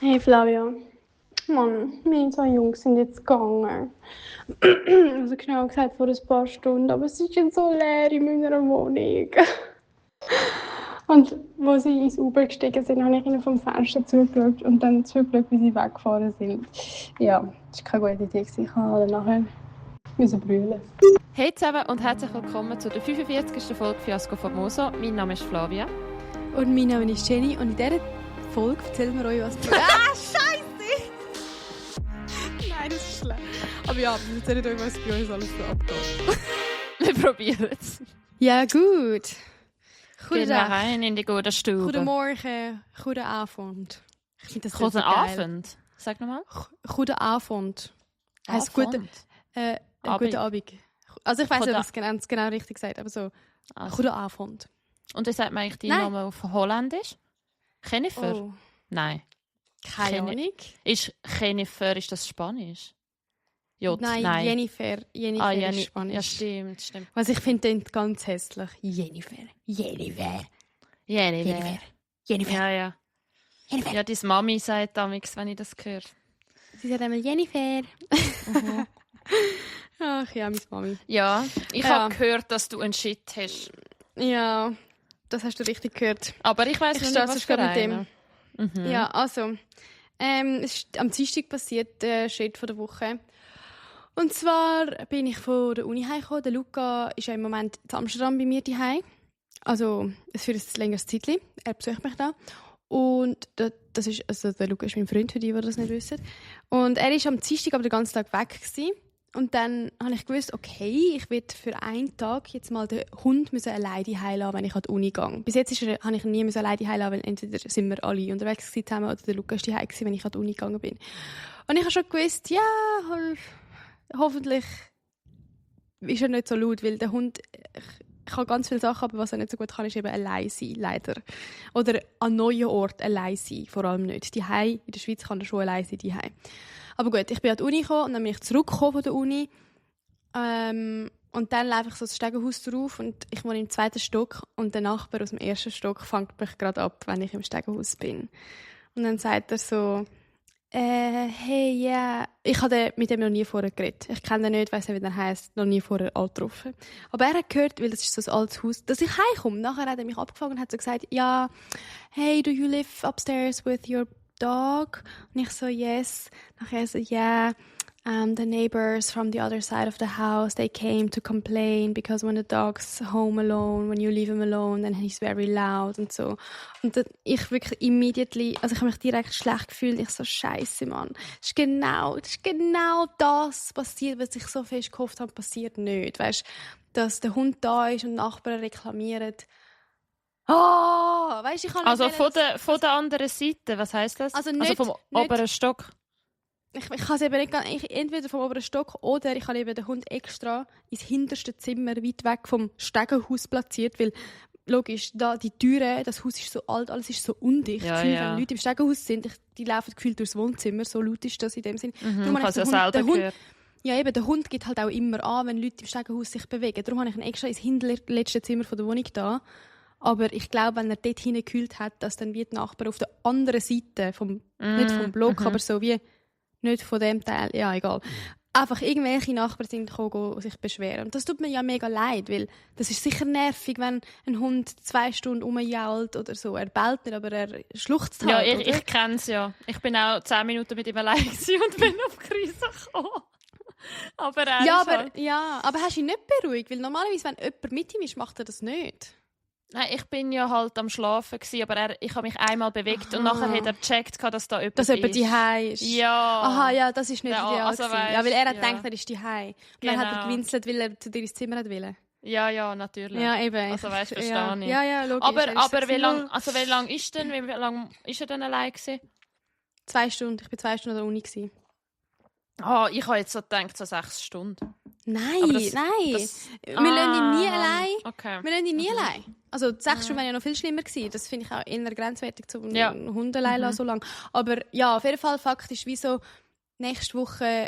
Hey Flavia, Mann, wir zwei Jungs sind jetzt gegangen. Also genau gesagt vor ein paar Stunden, aber es ist jetzt so leer in meiner Wohnung. Und wo sie ins Uber gestiegen sind, habe ich ihnen vom Fenster zugeschaut und dann zugeschaut, wie sie weggefahren sind. Ja, das war keine gute Idee. Ich habe nachher brüllen. Hey zusammen und herzlich willkommen zu der 45. Folge Fiasco Famoso. Mein Name ist Flavia. Und mein Name ist Jenny und in dieser Folge erzählen wir euch, was... Scheiße! Nein, das ist schlecht. Aber ja, wir erzählen euch, was bei uns alles so abgeht. Wir probieren es. Ja, gut. Gehen wir rein in die gute Stube. Guten Morgen, guten Abend. Ich finde das Guten so geil. Abend. Sag nochmal. Guten Abend. Heisst Abend. guten Abend. Also ich weiss nicht, ob ich es genau richtig gesagt aber so. Also. Guten Abend. Und wie sagt man eigentlich deinen Namen auf Holländisch? Jennifer? Oh, Nein. keine Ahnung. Ist Jennifer, ist das Spanisch? Nein, Jennifer. Jennifer ist Spanisch. Ja, stimmt. Was ich finde, klingt ganz hässlich. Jennifer. Jennifer. Ja. Jennifer. Ja, deine Mami sagt damals, wenn ich das höre. Sie sagt einmal Jennifer. Ach ja, meine Mami. Ja, ich habe gehört, dass du einen Shit hast. Ja, das hast du richtig gehört. Aber ich weiss nicht, was für mit dem. Mhm. Ja, also, es ist am Dienstag passiert, der Shit von der Woche. Und zwar bin ich von der Uni heimgekommen. Der Luca ist ja im Moment in Amsterdam bei mir daheim. Also, für ein längeres Zeitchen. Er besucht mich da. Und das ist, also der Luca ist mein Freund, für die das nicht wissen. Und er war am Dienstag aber den ganzen Tag weg gewesen. Und dann habe ich gewusst, okay, ich werde für einen Tag jetzt mal den Hund alleine heimlassen, wenn ich an die Uni gehe. Bis jetzt habe ich ihn nie alleine heimlassen, weil entweder sind wir alle unterwegs gewesen oder der Lukas war daheim, wenn ich an die Uni gegangen bin. Und ich habe schon gewusst, ja, hoffentlich ist er nicht so laut, weil der Hund, ich kann ganz viele Sachen, aber was er nicht so gut kann, ist eben allein sein, leider. Oder an neuen Orten allein sein, vor allem nicht. In der Schweiz kann er schon allein sein, daheim. Aber gut, ich bin an die Uni gekommen und dann bin ich zurückgekommen von der Uni. Und dann laufe ich so das Stegenhaus drauf und ich wohne im 2. Stock und der Nachbar aus dem 1. Stock fängt mich gerade ab, wenn ich im Stegenhaus bin. Und dann sagt er so, hey, yeah. Ich habe mit dem noch nie vorher geredet. Ich kenne den nicht, weiss nicht, wie der heisst, noch nie vorher getroffen. Aber er hat gehört, weil das ist so ein altes Haus, dass ich heimkomme. Nachher hat er mich abgefangen und hat so gesagt, ja, hey, do you live upstairs with your dog? Und ich so, yes. Nachher so, yeah. The neighbors from the other side of the house, they came to complain because when the dog's home alone, when you leave him alone, then he's very loud und so. Und dann, ich wirklich immediately, also ich habe mich direkt schlecht gefühlt. Ich so, Scheiße, Mann. Das ist genau das passiert, was ich so fest gehofft habe, passiert nicht. Weißt, dass der Hund da ist und die Nachbarn reklamieren. Weißt, ich kann also nicht von der anderen Seite, was heisst das? Also, nicht, vom oberen Stock? Ich kann es eben nicht entweder vom oberen Stock oder ich habe eben den Hund extra ins hinterste Zimmer weit weg vom Stegenhaus platziert, weil logisch, da die Türen, das Haus ist so alt, alles ist so undicht. Ja, Wenn Leute im Stegenhaus sind, die laufen gefühlt durchs Wohnzimmer, so laut ist das in dem Sinn. Darum habe ich den Hund, ja, eben, der Hund geht halt auch immer an, wenn Leute im Stegenhaus sich bewegen. Darum habe ich ihn extra ins hinterletzte Zimmer von der Wohnung da. Aber ich glaube, wenn er dort hingekühlt hat, dass dann wie die Nachbarn auf der anderen Seite, nicht vom Block, aber so wie nicht von dem Teil, ja, egal. Einfach irgendwelche Nachbarn sind gekommen, sich beschweren. Und das tut mir ja mega leid, weil das ist sicher nervig, wenn ein Hund 2 Stunden rumjault oder so. Er bellt nicht, aber er schluchzt halt, ja, ich kenne es ja. Ich bin auch 10 Minuten mit ihm allein und bin auf die Krise gekommen. Aber aber hast du ihn nicht beruhigt? Weil normalerweise, wenn jemand mit ihm ist, macht er das nicht. Nein, ich bin ja halt am Schlafen gewesen, aber ich habe mich einmal bewegt und nachher hat er gecheckt, dass da jemand ist. Dass jemand daheim ist. Ja. Aha, ja, das ist nicht ideal. Also weißt, ja, weil er hat gedacht, er ist daheim. Und genau. Dann hat er gewinselt, weil er zu dir ins Zimmer wollte. Ja, natürlich. Ja, eben. Also weißt, verstehe ich. Ja, logisch. Aber wie lang ist denn? Wie lang ist er denn allein gewesen? 2 Stunden. Ich war 2 Stunden an der Uni gewesen. Ich habe jetzt so gedacht, so 6 Stunden. Nein. Wir lassen ihn nie allein. Okay. Wir lassen ihn nie allein. Also 6 Stunden wäre ja noch viel schlimmer gewesen. Das finde ich auch eher grenzwertig, zum Hund allein lassen so lange. Aber ja, auf jeden Fall faktisch, wie so nächste Woche,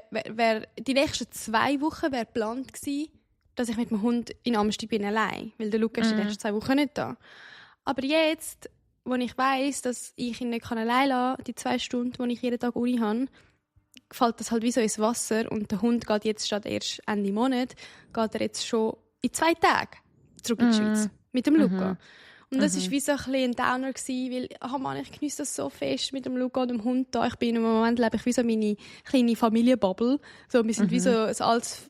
die nächsten 2 Wochen wäre geplant gewesen, dass ich mit dem Hund in Amsterdam bin allein. Weil der Lukas ist die nächsten 2 Wochen nicht da. Aber jetzt wo ich weiss, dass ich ihn nicht allein lassen kann, die 2 Stunden, wo ich jeden Tag Uni habe, fällt das halt wie so ins Wasser. Und der Hund geht jetzt statt erst Ende Monat, geht er jetzt schon in 2 Tagen zurück in die Schweiz. Mit dem Luca. Und das war wie so ein bisschen ein Downer gewesen, weil, Mann, ich genieße das so fest mit dem Luca und dem Hund da. Ich bin im Moment, lebe ich wie so meine kleine Familienbubble. So, wir sind wie so ein altes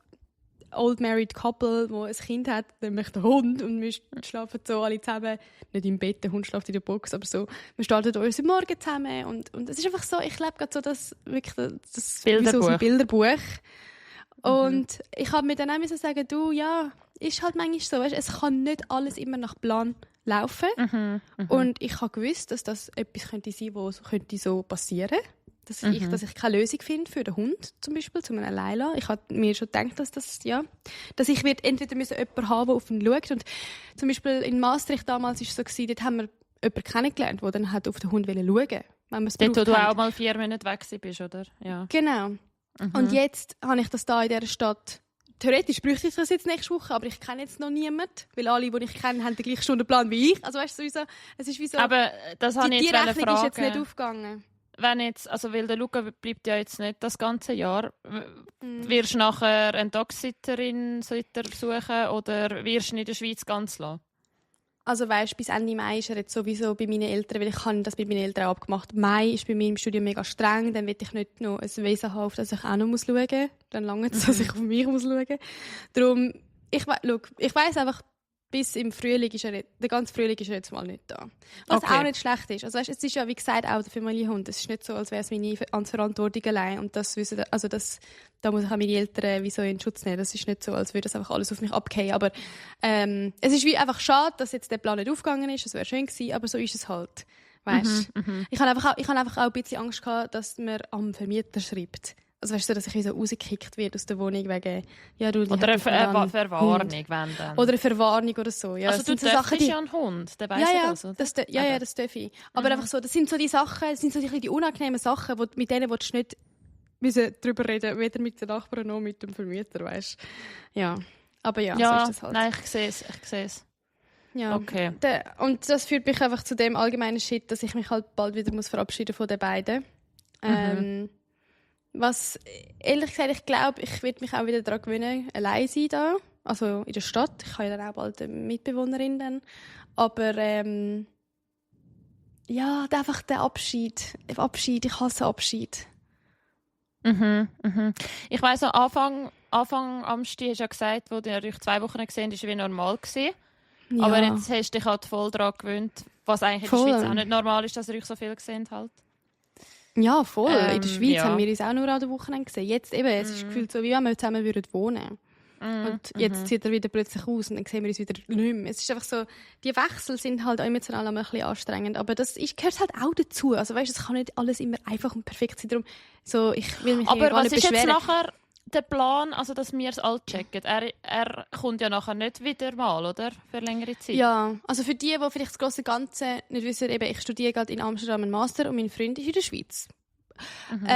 old married couple, das ein Kind hat, nämlich der Hund. Und wir schlafen so alle zusammen, nicht im Bett, der Hund schläft in der Box, aber so, wir starten unseren Morgen zusammen. Und es ist einfach so, ich lebe gerade so das Bilderbuch. wie so ein Bilderbuch. Und ich habe mir dann auch sagen, du, ja, ist halt manchmal so, weißt, es kann nicht alles immer nach Plan laufen. Und ich habe gewusst, dass das etwas könnte sein, was könnte so passieren könnte. Dass ich keine Lösung finde für den Hund, zum Beispiel, zu einem Leila. Ich habe mir schon gedacht, dass ich entweder jemanden haben, der auf ihn schaut. Und zum Beispiel in Maastricht damals war es so, dort haben wir jemanden kennengelernt, der dann halt auf den Hund schauen wollte. Dort, wo du auch mal 4 Monate weg bist, oder? Ja. Genau. Und jetzt habe ich das da in dieser Stadt. Theoretisch bräuchte ich das jetzt nächste Woche, aber ich kenne jetzt noch niemanden, weil alle, die ich kenne, haben den gleichen Stundenplan wie ich. Also weißt du, sowieso, es ist wie so, aber das habe ich die jetzt Rechnung ist jetzt nicht aufgegangen. Wenn jetzt, also weil der Luca bleibt ja jetzt nicht das ganze Jahr, wirst du nachher eine Dog-Sitterin suchen oder wirst du ihn in der Schweiz ganz lassen? Also weißt, bis Ende Mai ist er jetzt sowieso bei meinen Eltern, weil ich habe das mit meinen Eltern auch abgemacht. Mai ist bei mir im Studium mega streng, dann will ich nicht noch ein Wesen haben, auf das ich auch noch schauen muss. Dann lange es, dass ich auf mich muss schauen. Darum, ich weiss einfach, bis im Frühling ist der ganze Frühling ist er jetzt mal nicht da. Was auch nicht schlecht ist. Also weißt, es ist ja, wie gesagt, auch der Familienhund. Es ist nicht so, als wäre es meine Verantwortung allein. Und das wissen, also da muss ich auch meine Eltern wie so in Schutz nehmen. Das ist nicht so, als würde das einfach alles auf mich abgehen. Aber es ist wie einfach schade, dass jetzt der Plan nicht aufgegangen ist. Das wäre schön gewesen, aber so ist es halt. Weißt? Ich habe einfach auch ein bisschen Angst gehabt, dass man am Vermieter schreibt. Also weißt du, dass ich so rausgekickt werde aus der Wohnung wegen... Ja, du, oder eine Verwarnung, wenn dann. Oder eine Verwarnung oder so. Ja, also du darfst ja einen Hund, der weiss das, oder? Das darf ich. Aber einfach so, das sind so die Sachen, das sind so die unangenehmen Sachen, mit denen willst du nicht drüber reden, weder mit den Nachbarn noch mit dem Vermieter, weißt du. Ja, aber ja, so ist das halt. Nein, ich sehe es. Ja. Okay. Und das führt mich einfach zu dem allgemeinen Shit, dass ich mich halt bald wieder verabschieden von den beiden. Was, ehrlich gesagt, ich glaube, ich werde mich auch wieder daran gewöhnen, allein sein da. Also in der Stadt. Ich habe ja dann auch bald eine Mitbewohnerin dann. Aber ja, einfach der Abschied. Ich hasse Abschied. Ich weiss noch, Anfang Amsti hast du ja gesagt, wo du euch 2 Wochen gesehen hast, war wie normal gewesen. Ja. Aber jetzt hast du dich halt voll daran gewöhnt, was eigentlich in der Schweiz auch nicht normal ist, dass ihr euch so viel gesehen halt. Ja, voll. In der Schweiz haben wir uns auch nur an den Wochenende gesehen. Jetzt eben, es ist gefühlt so, wie wenn wir zusammen wohnen würden. Und jetzt zieht er wieder plötzlich aus und dann sehen wir uns wieder nicht mehr. Es ist einfach so, die Wechsel sind halt auch emotional ein bisschen anstrengend. Aber das gehört halt auch dazu. Also weißt, es kann nicht alles immer einfach und perfekt sein. Darum, so, ich will mich aber gar nicht beschweren. Aber was ist jetzt nachher der Plan, also dass wir es alle checken? Er kommt ja nachher nicht wieder mal, oder? Für längere Zeit. Ja, also für die vielleicht das grosse Ganze nicht wissen, eben, ich studiere gerade in Amsterdam einen Master und mein Freund ist in der Schweiz. Und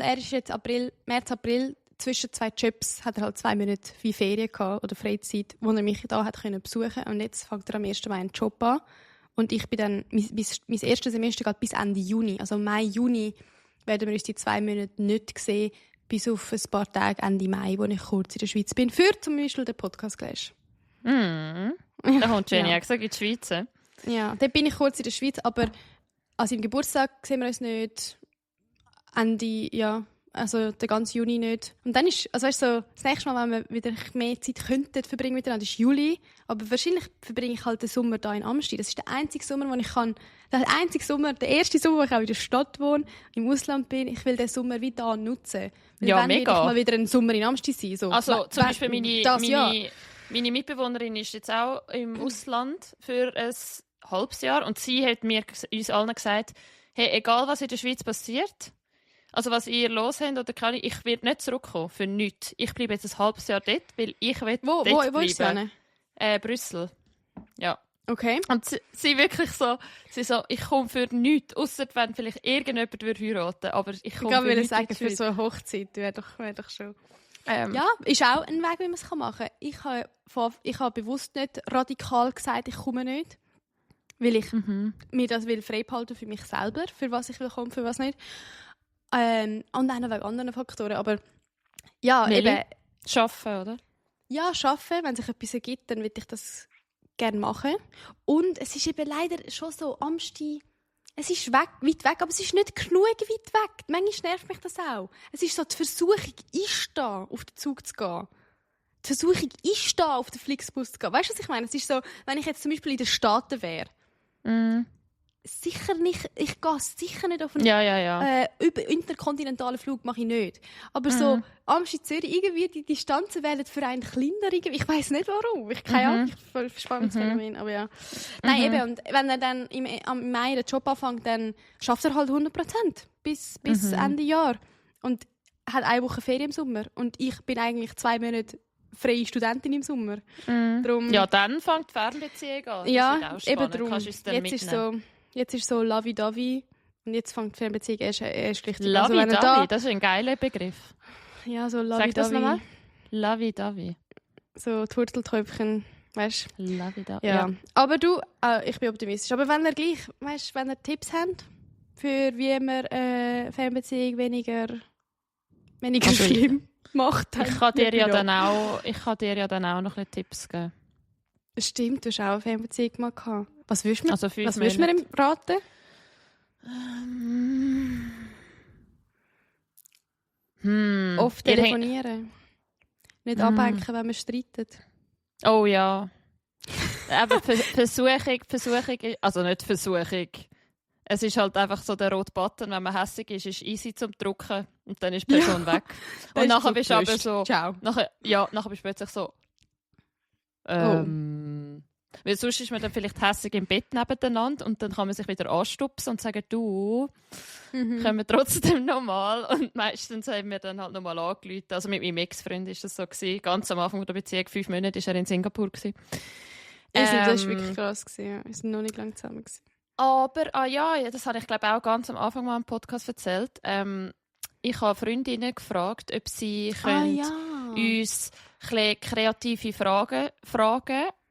er ist jetzt März, April zwischen 2 Jobs, hat er halt 2 Monate wie Ferien gehabt oder Freizeit, wo er mich da hat können besuchen. Und jetzt fängt er am 1. Mai einen Job an. Und ich bin dann, mein erstes Semester geht bis Ende Juni. Also Mai, Juni werden wir uns die 2 Monate nicht sehen, bis auf ein paar Tage Ende Mai, wo ich kurz in der Schweiz bin, für zum Beispiel den Podcast gleich. Da kommt Jenny auch gesagt in die Schweiz. Ja, dann bin ich kurz in der Schweiz, aber an seinem Geburtstag sehen wir uns nicht. Ende, ja, also den ganzen Juni nicht. Und dann ist, also weißt du, so, das nächste Mal, wenn wir wieder mehr Zeit könnten verbringen miteinander, ist Juli. Aber wahrscheinlich verbringe ich halt den Sommer hier in Amsti. Das ist der einzige Sommer, wo ich kann, der erste Sommer, wo ich auch in der Stadt wohne, im Ausland bin. Ich will den Sommer wie da nutzen. Weil ja, dann mega. Will ich mal wieder einen Sommer in Amsti sein. So. Also zum Beispiel meine Mitbewohnerin ist jetzt auch im Ausland für ein halbes Jahr und sie hat uns allen gesagt, hey, egal was in der Schweiz passiert, also was ihr los habt oder keine, ich werde nicht zurückkommen für nichts. Ich bleibe jetzt ein halbes Jahr dort, weil ich will dort bleiben. Wo ist sie? Brüssel. Ja. Okay. Und sie wirklich so, ich komme für nichts, ausser wenn vielleicht irgendjemand heiraten, aber ich komme für nichts. Sagen, für so eine Hochzeit wäre doch schon... Ja, ist auch ein Weg, wie man es machen kann. Ich habe bewusst nicht radikal gesagt, ich komme nicht. weil ich mir das will frei behalten für mich selber, für was ich will kommen, für was nicht. Und auch noch wegen anderen Faktoren. Aber ja, eben... Arbeiten, oder? Ja, arbeiten. Wenn sich etwas ergibt, dann würde ich das gerne machen. Und es ist eben leider schon so, Amsti, es ist weit weg, aber es ist nicht genug weit weg. Manchmal nervt mich das auch. Es ist so, die Versuchung ist da, auf den Zug zu gehen. Die Versuchung ist da, auf den Flixbus zu gehen. Weißt du, was ich meine? Es ist so, wenn ich jetzt zum Beispiel in den Staaten wäre, sicher nicht, ich gehe sicher nicht auf einen interkontinentalen Flug, mache ich nicht. Aber so, Amsterdam, Zürich, irgendwie, die Distanzen werden für einen kleiner. Ich weiss nicht warum. Ich keine Ahnung, spannendes Phänomen, aber ja. Nein, eben, und wenn er dann im Mai den Job anfängt, dann schafft er halt 100% bis Ende Jahr. Und hat 1 Woche Ferien im Sommer. Und ich bin eigentlich 2 Monate freie Studentin im Sommer. Darum, ja, dann fängt die Fernbeziehung an. Ja, eben darum. Jetzt ist so Lavi-Davi und jetzt fängt die Fernbeziehung erst richtig an. Lavi-Davi, das ist ein geiler Begriff. Ja, so Lavi-Davi. Sag das nochmal. Lavi-Davi. So Turteltäubchen, weißt du? Lavi-Davi. Ja. Aber du, ich bin optimistisch. Aber wenn ihr Tipps habt, für wie man Fernbeziehung weniger schlimm macht. Ich kann dir ja dann auch noch ein Tipps geben. Stimmt, du hast auch eine Fernbeziehung mal gehabt. Was willst du mir ihm raten? Oft telefonieren. Nicht abhängen, wenn man streitet. Oh ja. Aber Versuchung, also nicht Versuchung. Es ist halt einfach so der rote Button, wenn man hässig ist easy zum Drücken und dann ist die Person weg. Und nachher bist du aber so... Ciao. Nachher bist du plötzlich so... Weil sonst ist man dann vielleicht hässig im Bett nebeneinander und dann kann man sich wieder anstupsen und sagen, du, können wir trotzdem nochmal. Und meistens haben wir dann halt nochmal angerufen. Also mit meinem Ex-Freund war das so gewesen. Ganz am Anfang der Beziehung, 5 Monate, war er in Singapur gewesen. Das war wirklich krass gewesen. Wir sind noch nicht lange zusammen gewesen. Aber, das habe ich glaube auch ganz am Anfang mal im Podcast erzählt. Ich habe Freundinnen gefragt, ob sie uns kreative Fragen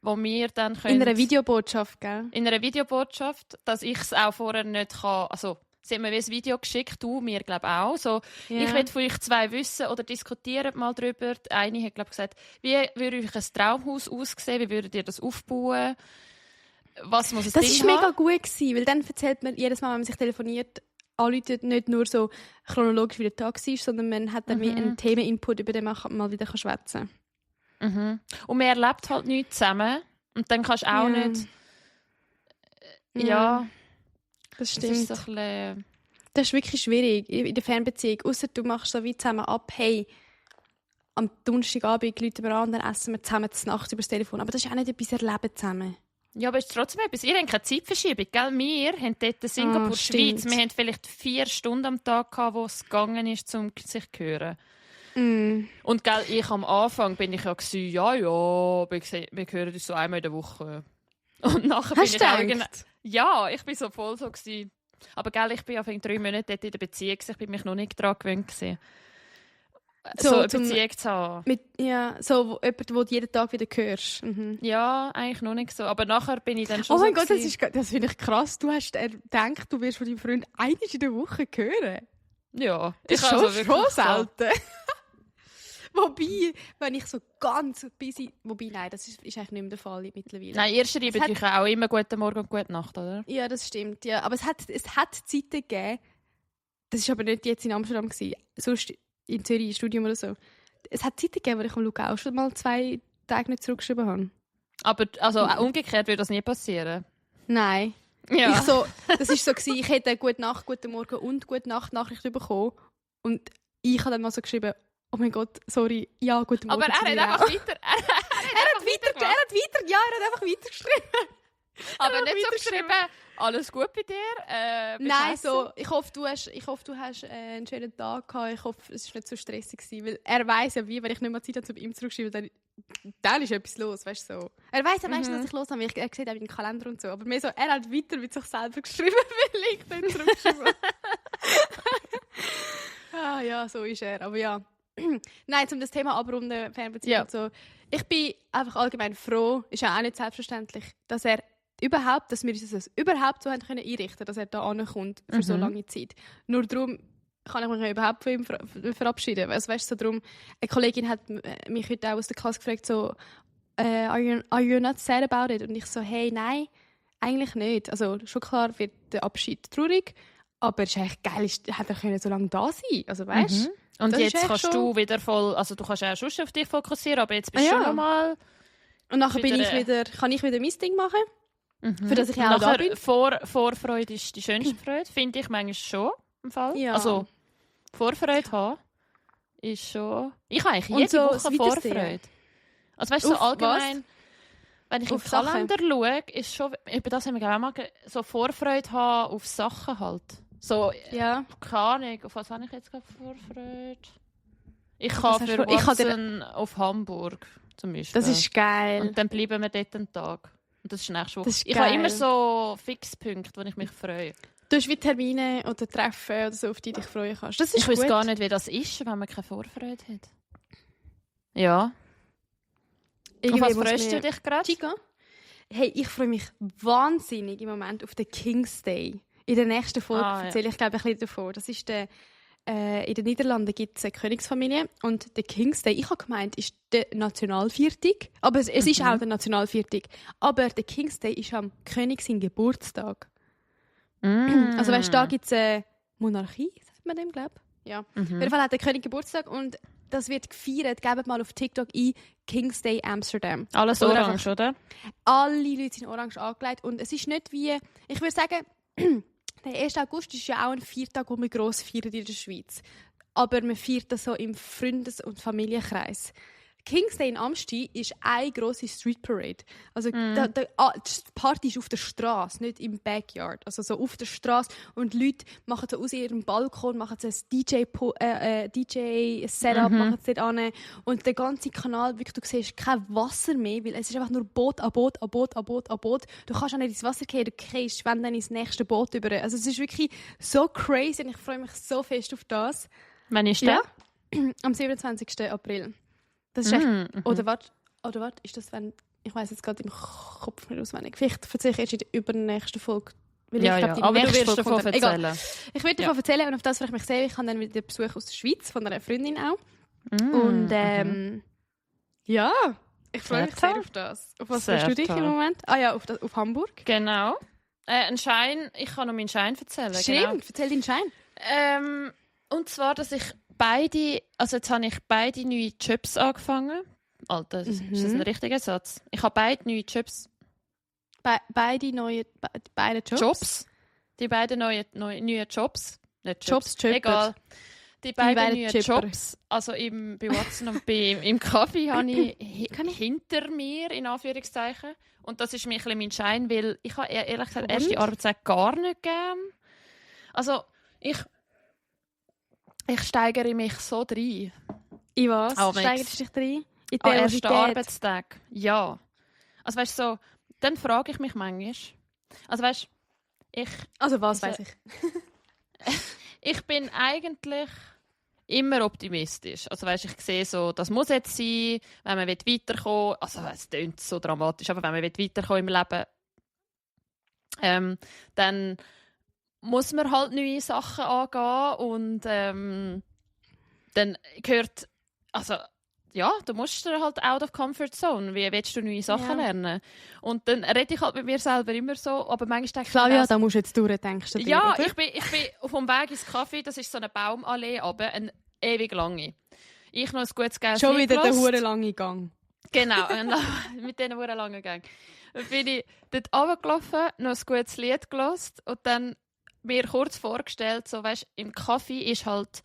wo wir dann können... In einer Videobotschaft, gell? In einer Videobotschaft, dass ich es auch vorher nicht kann... Also, sie haben mir ein Video geschickt, du, mir glaube auch. So, Ich will von euch 2 wissen oder diskutieren mal darüber. Eine hat glaube gesagt, wie würde euch ein Traumhaus aussehen? Wie würdet ihr das aufbauen? Was muss es Das war mega gut gewesen, weil dann erzählt man jedes Mal, wenn man sich telefoniert, anruft, nicht nur so chronologisch, wie der Tag war, sondern man hat dann wie einen Themeninput, über den man mal wieder schwätzen kann. Und man erlebt halt nichts zusammen. Und dann kannst du auch nicht... Ja, das stimmt. Das ist wirklich schwierig in der Fernbeziehung. Ausser du machst so wie zusammen ab, hey, am Donnerstagabend rufen wir an, dann essen wir zusammen zur Nacht über das Telefon. Aber das ist auch nicht etwas erleben zusammen. Ja, aber es ist trotzdem etwas. Ihr habt keine Zeitverschiebung, gell? Wir haben dort in Singapur, Schweiz, wir haben vielleicht 4 Stunden am Tag gehabt, wo es gegangen ist, um sich zu hören. Und gell, ich am Anfang bin ich ja gewesen, wir hören uns so einmal in der Woche. Und nachher bin ich auch ich bin so voll so gewesen. Aber gell, ich bin ja 3 Monate dort in der Beziehung, ich bin mich noch nicht daran gewöhnt gewesen. So eine Beziehung zu haben. So jemand, den du jeden Tag wieder hörst. Ja, eigentlich noch nicht so. Aber nachher bin ich dann schon so... Oh mein Gott, das finde ich krass. Du hast gedacht, du wirst von deinem Freund einmal in der Woche hören. Ja. Das ist schon selten. Wobei, wenn ich so ganz busy... Wobei, nein, das ist eigentlich nicht mehr der Fall mittlerweile. Nein, ihr schreibt euch auch immer «Guten Morgen» und «Gute Nacht», oder? Ja, das stimmt. Ja. Aber es hat Zeiten gegeben, das war aber nicht jetzt in Amsterdam gewesen, sonst in Zürich im Studium oder so. Es hat Zeiten gegeben, wo ich am Luca auch schon mal 2 Tage nicht zurückgeschrieben habe. Aber also, umgekehrt würde das nie passieren? Nein. Ja. Das war so gewesen, ich hätte «Gute Nacht», «Guten Morgen» und «Gute Nacht» Nachricht bekommen. Und ich habe dann mal so geschrieben, oh mein Gott, sorry, ja, guten Morgen. Aber er hat einfach weiter. Er hat einfach weitergeschrieben. Aber nicht so geschrieben, alles gut bei dir? Nein, so, ich hoffe, du hast einen schönen Tag gehabt. Ich hoffe, es war nicht so stressig gewesen, weil er weiss ja, wenn ich nicht mehr Zeit habe, zu ihm zurückschreiben, dann ist etwas los, weißt du, so. Er weiss ja meistens, dass ich los habe, weil er sieht auch den Kalender und so. Aber mehr so, er hat weiter mit sich selber geschrieben, weil ich dann zurückschreibe. Ja, so ist er. Aber ja. Nein, um das Thema abrunden, Fernbeziehung und so. Ich bin einfach allgemein froh, ist ja auch nicht selbstverständlich, dass er überhaupt, dass wir uns das überhaupt so haben können einrichten, dass er da ankommt für so lange Zeit. Nur darum kann ich mich überhaupt von ihm verabschieden. Also, weißt du, so darum, eine Kollegin hat mich heute auch aus der Klasse gefragt, so, are you not sad about it? Und ich so, hey, nein, eigentlich nicht. Also schon klar wird der Abschied traurig, aber es ist eigentlich geil, hat er können so lange da sein. Also weißt Und das jetzt kannst du wieder voll, also du kannst auch schon auf dich fokussieren, aber jetzt bist du schon nochmal. Und nachher kann ich wieder mein Ding machen, für das ich auch da bin. Vorfreude ist die schönste Freude, finde ich manchmal schon im Fall. Ja. Also Vorfreude haben ist schon. Ich habe eigentlich jede so Woche das Weiteste, Vorfreude. Also weißt du, so allgemein, wenn ich auf den Kalender schaue, ist schon, über das haben wir auch mal so Vorfreude haben auf Sachen halt. So, keine Ahnung, auf was habe ich jetzt gerade Vorfreude? Ich kann für Watson auf Hamburg zum Beispiel. Das ist geil. Und dann bleiben wir dort einen Tag. Und das ist nächste Woche. Ich geil. habe immer so Fixpunkte, wo ich mich freue. Du hast wie Termine oder Treffen oder so, auf die dich freuen kannst. Das ist ich weiß gar nicht, wie das ist, wenn man keine Vorfreude hat. Ja. Auf was freust du dich gerade? Chica? Hey, ich freue mich wahnsinnig im Moment auf den King's Day. In der nächsten Folge erzähle ich, glaube ich, ein bisschen davon. Das ist in den Niederlanden gibt es eine Königsfamilie und der King's Day, ich habe gemeint, ist der Nationalviertag. Aber es ist auch der Nationalviertag. Aber der King's Day ist am König sein Geburtstag. Also weißt du, da gibt es eine Monarchie, sagt man dem, glaube ich. Ja. Auf jeden Fall hat der König Geburtstag und das wird gefeiert. Gebt mal auf TikTok ein King's Day Amsterdam. Alles orange, oder? Alle Leute sind orange angelegt und es ist nicht wie, ich würde sagen, der 1. August ist ja auch ein Feiertag, den wir gross feiern in der Schweiz. Aber man feiert das so im Freundes- und Familienkreis. King's Day in Amsti ist eine grosse Street Parade. Also die Party ist auf der Straße, nicht im Backyard. Also so auf der Straße und Leute machen so aus ihrem Balkon machen so ein DJ-Setup, machen sie dort an. Und der ganze Kanal, wirklich, du siehst kein Wasser mehr, weil es ist einfach nur Boot an Boot an Boot an Boot an Boot. Du kannst auch nicht ins Wasser gehen, du gehst, wenn dann ins nächste Boot über. Also es ist wirklich so crazy und ich freue mich so fest auf das. Wann ist der? Am 27. April. Das ist echt, oder warte, ist das, wenn, ich weiss jetzt gerade im Kopf nicht auswendig. Vielleicht erzähle ich erst in der übernächsten Folge. Weil ja, ich glaub, aber du wirst davon erzählen. Egal. Ich werde davon erzählen und auf das freue ich mich sehr. Ich habe dann wieder Besuch aus der Schweiz, von einer Freundin auch. Und ja, ich freue mich sehr auf das. Auf was freust du dich im Moment? Ah ja, auf Hamburg. Genau. Ein Schein, ich kann noch meinen Schein erzählen. Stimmt, genau. erzähl deinen Schein. Und zwar, dass ich jetzt habe ich beide neue Jobs angefangen. Alter, ist das ein richtiger Satz? Ich habe beide neue Jobs. Beide Jobs? Die beiden neuen Jobs. Nicht Jobs. Egal. Die beiden neuen Chipper. Jobs, also bei Watson und im Kaffee, habe ich hinter mir, in Anführungszeichen. Und das ist mir ein bisschen mein Schein, weil ich habe ehrlich gesagt erste Arbeitszeit gar nicht gern. Also, ich steigere mich so rein. In was? Steigerst du dich rein? In den ersten Arbeitstag. Ja. Also weißt du, so, dann frage ich mich manchmal. Also weißt ich. Also was weiß ich? Ich bin eigentlich immer optimistisch. Also weißt, ich sehe so, das muss jetzt sein, wenn man weiterkommen will. Also es klingt so dramatisch, aber wenn man weiterkommen im Leben, dann muss man halt neue Sachen angehen und dann gehört, also ja, du musst halt out of comfort zone. Wie willst du neue Sachen lernen? Und dann rede ich halt mit mir selber immer so, aber manchmal denke ich... Flavia, da musst du jetzt durchdenken. Ja, ich bin auf dem Weg ins Kaffee, das ist so eine Baumallee, aber eine ewig lange. Ich noch ein gutes Geld schon wieder der hure lange Gang. Genau, mit diesen hure langen Gang. Dann bin ich dort runtergelaufen, noch ein gutes Lied gehört und dann mir kurz vorgestellt, so, weißt, im Kaffee ist halt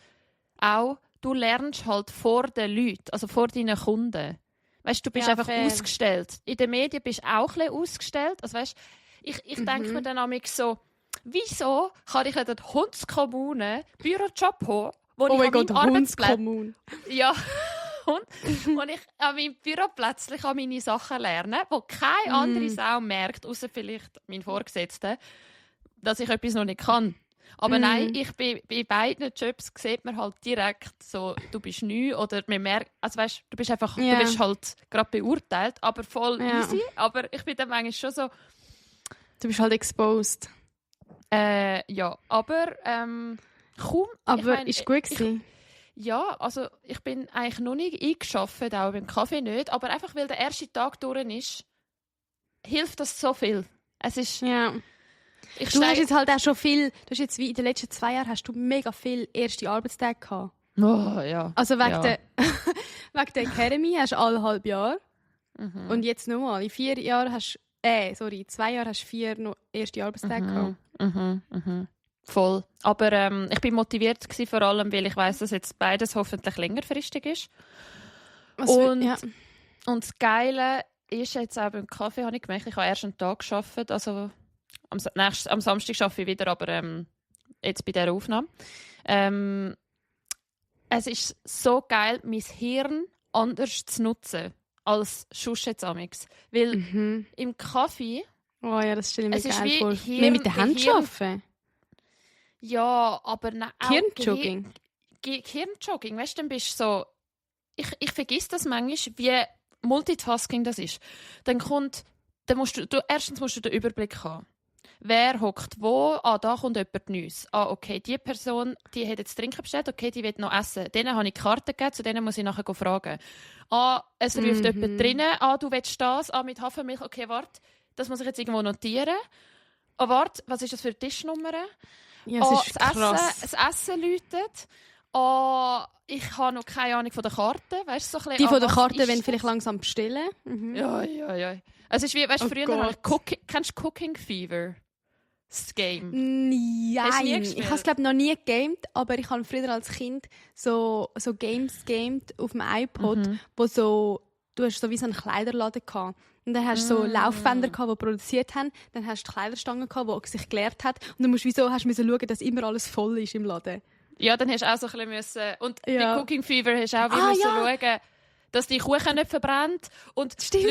auch, du lernst halt vor den Leuten, also vor deinen Kunden. Weißt, du bist einfach ausgestellt. In den Medien bist du auch ein bisschen ausgestellt. Also, weißt, ich denke mir dann nämlich so, wieso kann ich in der Hundskommune Bürojob haben, wo ich an meinem Arbeitsplatz... Ja, und ich an meinem Büroplatz meine Sachen lernen, wo keine andere Sau merkt, außer vielleicht mein Vorgesetzter, dass ich etwas noch nicht kann. Aber nein, bei beiden Jobs sieht man halt direkt so, du bist neu oder man merkt, also weißt, du bist einfach, du bist halt gerade beurteilt, aber voll easy. Aber ich bin dann manchmal schon so, Du bist halt exposed. Ja, aber kaum. Aber ist gut gewesen. Ja, also ich bin eigentlich noch nicht eingeschafft, auch beim Kaffee nicht, aber einfach, weil der erste Tag durch ist, hilft das so viel. Es ist... Ja. Du hast jetzt halt auch schon viel, du hast jetzt wie in den letzten 2 Jahren hast du mega viel erste Arbeitstage gehabt. Oh, ja. Also wegen der Academy hast du alle halb Jahr. Mhm. Und jetzt nochmal, in 4 Jahren hast in 2 Jahren hast du 4 noch erste Arbeitstage gehabt. Voll. Aber ich bin motiviert gewesen, vor allem, weil ich weiss, dass jetzt beides hoffentlich längerfristig ist. Und das Geile ist jetzt auch beim Kaffee, habe ich gemerkt, ich habe erst einen Tag gearbeitet, also am Samstag arbeite ich wieder, aber jetzt bei dieser Aufnahme. Es ist so geil, mein Hirn anders zu nutzen als sonst jetzt amix. Weil im Kaffee... Oh ja, das stelle ich mir geil vor. Hirn, mehr mit der Hand arbeiten? Ja, aber auch Hirnjogging? Hirnjogging, weißt du, dann bist du so... Ich vergesse das manchmal, wie Multitasking das ist. Erstens musst du den Überblick haben. Wer hockt wo? Da kommt jemand Neues. Okay, die Person, die hat jetzt Trinken bestellt, okay, die will noch essen. Denen habe ich die Karte gegeben, zu denen muss ich nachher fragen. Es ruft jemand drinnen. Du willst das? Mit Hafermilch. Okay, warte, das muss ich jetzt irgendwo notieren. Warte, was ist das für eine Tischnummer? Ja, das ist krass. Das Essen läutet. Ich habe noch keine Ahnung von der Karte. Weißt, so ein bisschen, die von der Karte wollen vielleicht langsam bestellen. Ja. Es ist wie, weißt, früher habe ich kennst du Cooking Fever? Das Game. Nein, ich habe es glaube noch nie gegamed, aber ich habe früher als Kind so Games gegamed auf dem iPod, wo du hast so wie so einen Kleiderladen gehabt. Und dann hast du so Laufbänder gehabt, die produziert haben. Dann hast du Kleiderstangen gehabt, die sich geleert hat. Und dann musst du schauen, dass immer alles voll ist im Laden. Ja, dann hast du auch so ein bisschen und bei Cooking Fever hast du auch schauen, dass die Kuchen nicht verbrennt. Und die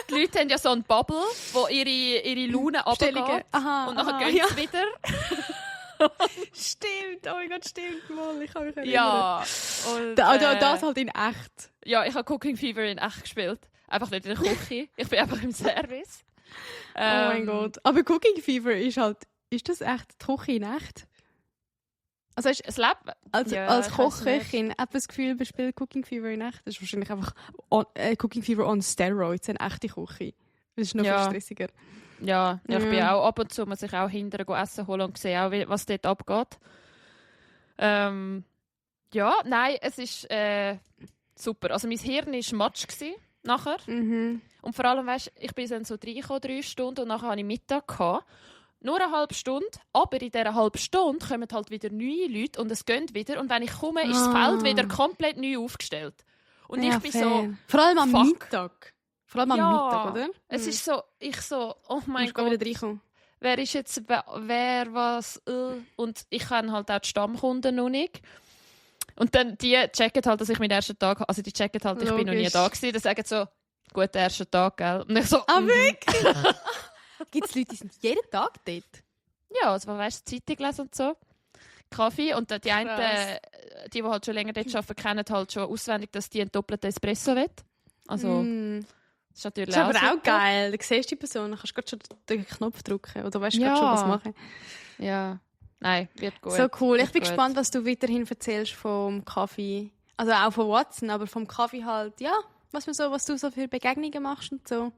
Leute haben ja so einen Bubble, wo ihre Laune runtergeht. Und dann gehen sie wieder. Stimmt, oh mein Gott, stimmt mal. Ich kann mich erinnern. Ja. Und, das halt in echt. Ja, ich habe Cooking Fever in echt gespielt. Einfach nicht in der Küche. Ich bin einfach im Service. Oh mein Gott. Aber Cooking Fever ist das echt die Küche in echt? Also als Kochköchin habe ich das Gefühl, man spielt Cooking Fever in echt. Das ist wahrscheinlich einfach Cooking Fever on Steroids, eine echte Küche. Das ist noch viel stressiger. Ja, ich bin auch ab und zu muss ich auch hinterher Essen holen und sehe auch, was dort abgeht. Es ist super. Also mein Hirn war matsch nachher. Und vor allem, weißt, ich bin dann so reingekommen, 3 Stunden, und nachher hatte ich Mittag gehabt. Nur eine halbe Stunde, aber in dieser halben Stunde kommen halt wieder neue Leute und es geht wieder. Und wenn ich komme, ist das Feld wieder komplett neu aufgestellt. Und ich bin so... Vor allem am Mittag. Vor allem am Mittag, oder? Es ist so... oh mein Gott. Wieder reinkommen. Wer ist jetzt... Wer was... Und ich kenne halt auch die Stammkunden noch nicht. Und dann die checken halt, dass ich meinen ersten Tag... Also die checken halt, ich bin noch nie da gewesen. Die sagen so, guten ersten Tag, gell? Und ich so... wirklich? Gibt es Leute, die sind jeden Tag dort? Ja, also weißt du, Zeitung lesen und so. Kaffee. Und die einen, die halt schon länger dort arbeiten, kennen halt schon auswendig, dass die einen doppelten Espresso will. Also, das ist natürlich das ist aber auch geil. Du siehst die Person, dann kannst du gerade schon den Knopf drücken. Oder weißt du gerade schon, was machen. Ja. Nein, wird gut. So cool. Ich bin gespannt, was du weiterhin erzählst vom Kaffee. Also auch von Watson, aber vom Kaffee halt, ja, was du so für Begegnungen machst und so.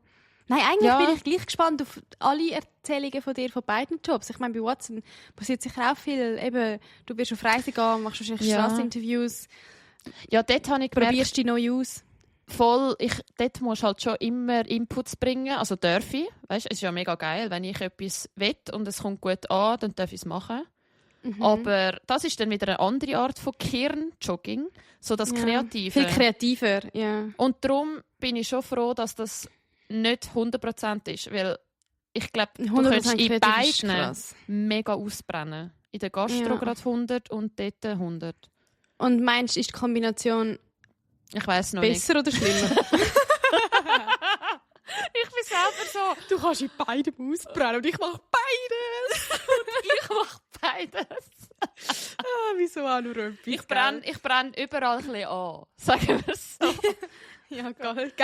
Nein, eigentlich bin ich gleich gespannt auf alle Erzählungen von dir von beiden Jobs. Ich meine, bei Watson passiert sicher auch viel. Eben, du wirst auf Reisen gehen, machst wahrscheinlich Strasseninterviews. Ja, dort habe ich gemerkt, probierst dich neu aus. Voll, dort musst du halt schon immer Inputs bringen, also darf ich. Weißt, es ist ja mega geil, wenn ich etwas will und es kommt gut an, dann darf ich es machen. Aber das ist dann wieder eine andere Art von Hirnjogging, so das Kreative. Viel kreativer, ja. Und darum bin ich schon froh, dass das nicht 100% ist, weil ich glaube, du könntest in beiden mega ausbrennen. In der Gastro gerade 100 und dort 100. Und meinst du, ist die Kombination ich weiss noch besser nicht. oder schlimmer? Ich bin selber so... Du kannst in beidem ausbrennen und ich mache beides. Ich mache beides. Wieso auch nur etwas? Ich brenne überall ein bisschen an. Sagen wir es so. Ja, geil.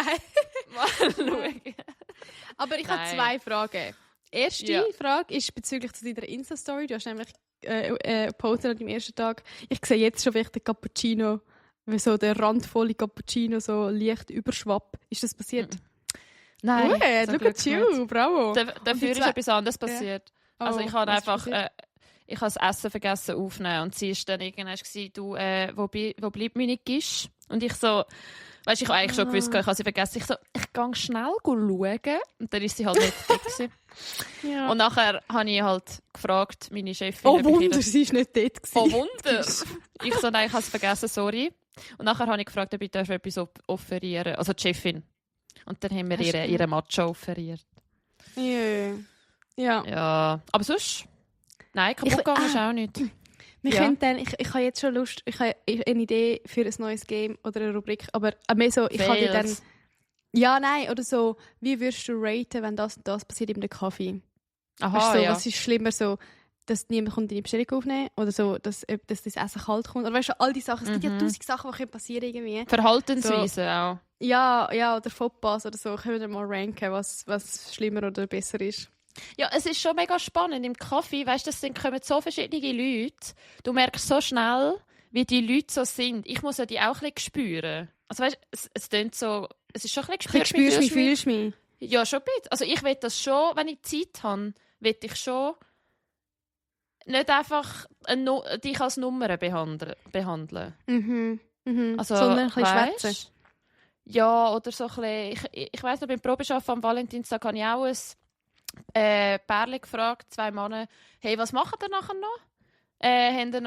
Mal schauen. Aber ich habe 2 Fragen. erste Frage ist bezüglich zu deiner Insta-Story. Du hast nämlich gepostet an deinem ersten Tag. Ich sehe jetzt schon vielleicht den Cappuccino, wie so der randvolle Cappuccino so leicht überschwappt. Ist das passiert? Nein. Look at you, bravo. Dafür ist etwas anderes passiert. Ja. Also ich habe einfach ich habe das Essen vergessen aufzunehmen und sie ist dann irgendwann gesagt, du, wo bleibt meine Gisch? Und ich so, weißt, ich habe eigentlich schon gewusst, ich habe sie vergessen. Ich so, ich gehe schnell schauen. Und dann ist sie halt nicht dort gewesen. Ja. Und nachher habe ich halt gefragt, meine Chefin. Oh Wunder, sie ist nicht dort gewesen. Oh Wunder! Ich so, nein, ich habe es vergessen, sorry. Und nachher habe ich gefragt, ob ich etwas offerieren darf. Also die Chefin. Und dann haben wir ihre Macho offeriert. Ja. Aber sonst? Nein, kaputt gegangen ist auch nicht. Ich habe jetzt schon Lust, ich habe eine Idee für ein neues Game oder eine Rubrik, aber mehr so, ich habe dann... Ja, nein, oder so, wie würdest du raten, wenn das und das passiert in einem Kaffee? Aha, so, was ist schlimmer, so, dass niemand deine Bestellung aufnehmen oder so, dass das Essen kalt kommt? Oder weißt du, all die Sachen, es gibt ja 1000 Sachen, die passieren irgendwie. Verhaltensweise so, auch. Ja, oder Fauxpas oder so, können wir mal ranken, was schlimmer oder besser ist. Ja, es ist schon mega spannend. Im Kaffee, weißt du, kommen so verschiedene Leute. Du merkst so schnell, wie die Leute so sind. Ich muss ja die auch ein bisschen spüren. Also weißt du, es klingt so... Es ist schon ein bisschen gespürt. Fühlst du mich? Ja, schon ein bisschen. Also ich will das schon, wenn ich Zeit habe, will ich schon nicht einfach dich als Nummer behandeln. Also, sondern ein bisschen schwätzen. Ja, oder so ein bisschen... Ich weiss noch, beim Probeschaffen am Valentinstag habe ich auch ein Pärchen gefragt, 2 Männer, hey, was machen ihr nachher noch?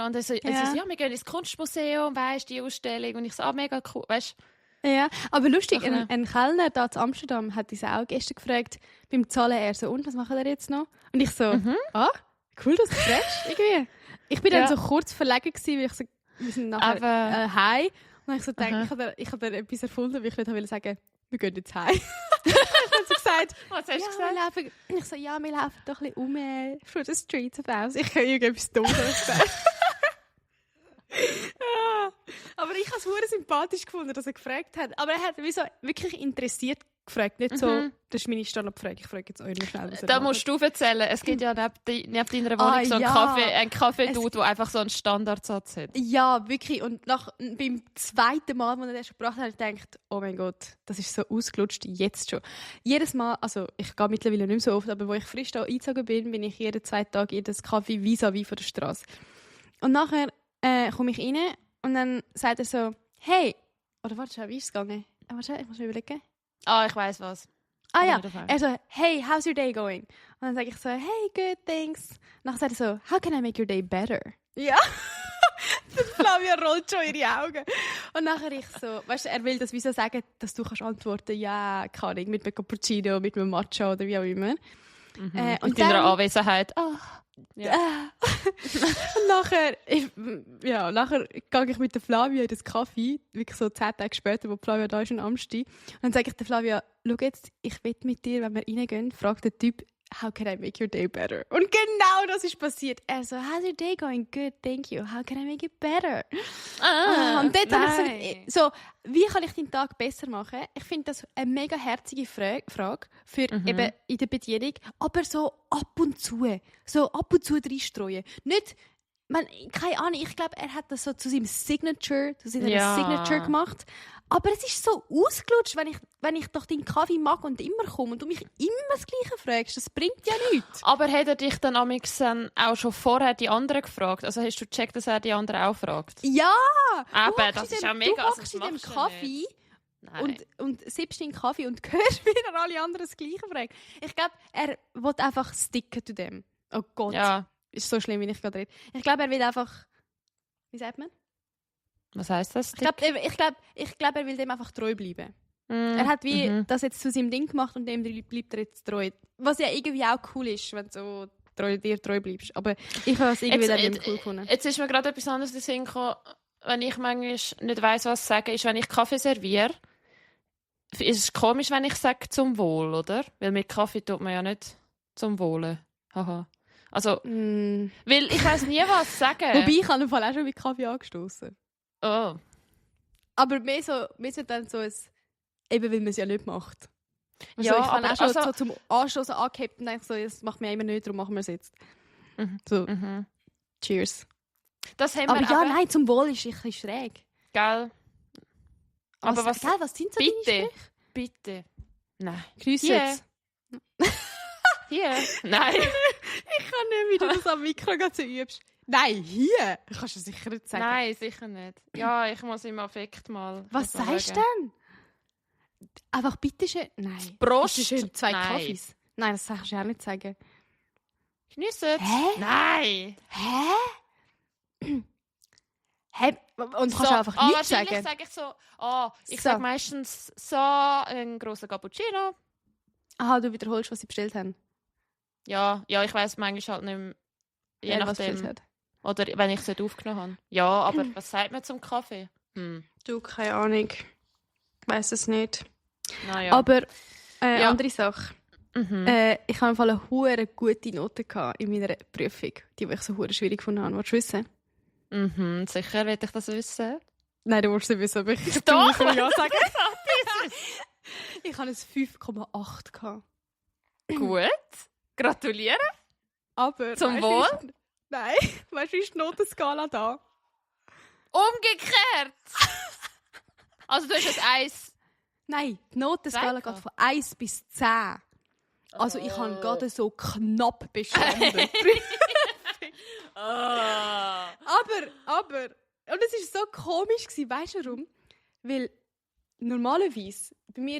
Und sie so, ja, wir gehen ins Kunstmuseum, weisst die Ausstellung. Und ich so, mega cool, weißt du? Ja, aber lustig, ein Kellner da in Amsterdam hat uns auch gestern gefragt, beim Zahlen er so, und was machen wir jetzt noch? Und ich so, cool, dass du fragst, irgendwie. Ich bin dann so kurz verlegen gewesen, weil ich so, wir sind nachher heim. Und dann ich so gedacht, ich habe dann etwas erfunden, weil ich nicht sagen, wir gehen jetzt heim. Ich habe so gesagt, was hast du gesagt? Ich so, ja, wir laufen doch ein bisschen through the streets of House. Ich habe irgendetwas Dummes gesagt. Aber ich habe es sehr sympathisch gefunden, dass er gefragt hat. Aber er hat so wirklich interessiert gefragt. Nicht so, das ist meine Standardfrage. Ich frage jetzt euch noch schnell, was da musst du erzählen. Es gibt ja neben deiner Wohnung so einen Kaffee-Dude, der einfach so einen Standardsatz hat. Ja, wirklich. Und beim zweiten Mal, als er das gebracht hat, habe ich gedacht, oh mein Gott, das ist so ausgelutscht, jetzt schon. Jedes Mal, also ich gehe mittlerweile nicht mehr so oft, aber wo ich frisch da eingezogen bin ich jeden 2 Tage in das Kaffee vis-à-vis von der Straße. Und nachher komme ich rein und dann sagt er so, hey, oder warte, wie ist es gegangen? Warte, ich muss mir überlegen. Ich weiss was. Ja, er so, hey, how's your day going? Und dann sage ich so, hey, good, thanks. Und dann sagt er so, how can I make your day better? Ja. Flavia rollt schon ihre Augen. Und nachher ich so, weißt du, er will das wieso sagen, dass du kannst antworten, ja, kann ich, mit einem Cappuccino, mit einem Matcha oder wie auch immer. Und in deiner Anwesenheit, Ja. Und nachher gehe ich mit der Flavia in das Café, wirklich so 10 Tage später, wo Flavia da ist in Amsti. Und dann sage ich der Flavia, schau jetzt, ich will mit dir, wenn wir reingehen, fragt der Typ, how can I make your day better? Und genau das ist passiert. Er so, how's your day going? Good, thank you. How can I make it better? Und dort habe ich so, wie kann ich deinen Tag besser machen? Ich finde das eine mega herzige Frage für eben in der Bedienung, aber so ab und zu reinstreuen. Nicht, keine Ahnung, ich glaube, er hat das so zu seiner Signature gemacht. Aber es ist so ausgelutscht, wenn ich doch deinen Kaffee mag und immer komme und du mich immer das Gleiche fragst. Das bringt ja nichts. Aber hat er dich dann auch schon vorher die anderen gefragt? Also hast du gecheckt, dass er die anderen auch fragt? Ja! Aber das ist auch mega... Du hockst in dem Kaffee und sippst den Kaffee und hörst wieder alle anderen das Gleiche fragen. Ich glaube, er will einfach sticken zu dem. Oh Gott. Ja. Ist so schlimm, wie ich gerade rede. Ich glaube, er will einfach... Wie sagt man? Was heisst das? Ich glaube, er will dem einfach treu bleiben. Er hat das jetzt zu seinem Ding gemacht und dem bleibt er jetzt treu. Was ja irgendwie auch cool ist, wenn du so dir treu bleibst. Aber ich habe es irgendwie dann nicht cool gefunden. Jetzt ist mir gerade etwas anderes in den Sinn gekommen, wenn ich manchmal nicht weiss, was sagen, ist, wenn ich Kaffee serviere, ist es komisch, wenn ich sage zum Wohl, oder? Weil mit Kaffee tut man ja nicht zum Wohle. Haha. Also, weil ich weiss nie, was sagen. Wobei, ich habe im Fall auch schon mit Kaffee angestoßen. Oh. Aber mehr so dann so ein, eben weil man es ja nicht macht. Also Ja, ich habe aber auch schon also- so zum Anstoßen angehebt und denke so, das macht mir immer nicht, darum machen wir es jetzt. So, cheers. Das haben Aber wir ja, eben, nein, zum Wohl ist ein bisschen schräg. gell? Aber was... Gell, was sind so deine Bitte. Sprüche? Bitte. Nein. Grüß Hier. jetzt. Hier. Nein. Ich kann nicht, wie du das am Mikro gerade so übst. Nein, hier. Kannst du sicher nicht sagen. Nein, sicher nicht. Ja, ich muss im Affekt mal... Was mal sagst du schauen. denn? Einfach bitteschön. Nein. Prost. Bitteschön, 2 Nein. Kaffees. Nein, das sagst du ja auch nicht sagen. Geniessen. Hä? Nein. Hä? Hä? Und kannst du einfach nichts wahrscheinlich sagen? sage ich so, ich So. sage meistens so, einen grossen Cappuccino. Aha, du wiederholst, was sie bestellt haben. Ja, ich weiss manchmal halt nicht mehr, je Wer was bestellt nachdem. hat. Oder wenn ich es nicht aufgenommen habe. Ja, aber was sagt man zum Kaffee? Du, keine Ahnung. Ich weiss es nicht. Naja. Aber Ja. andere Sache. Ich habe im Fall eine hure gute Note gehabt in meiner Prüfung, die ich so hure schwierig gefunden habe. Willst du wissen? Sicher will ich das wissen. Nein, du willst nicht wissen, aber ich Doch, will ja sagen. Ich habe ein 5,8 gehabt. Gut. Gratuliere. Aber Zum weißt du, Wohl? Nein, weißt du, wie ist die Notenskala da? Umgekehrt. Also du hast ein 1. Nein, die Notenskala Zwei geht von 1 bis 10. Also ich habe gerade so knapp bestanden. aber, und es war so komisch, weißt du warum? Weil normalerweise, bei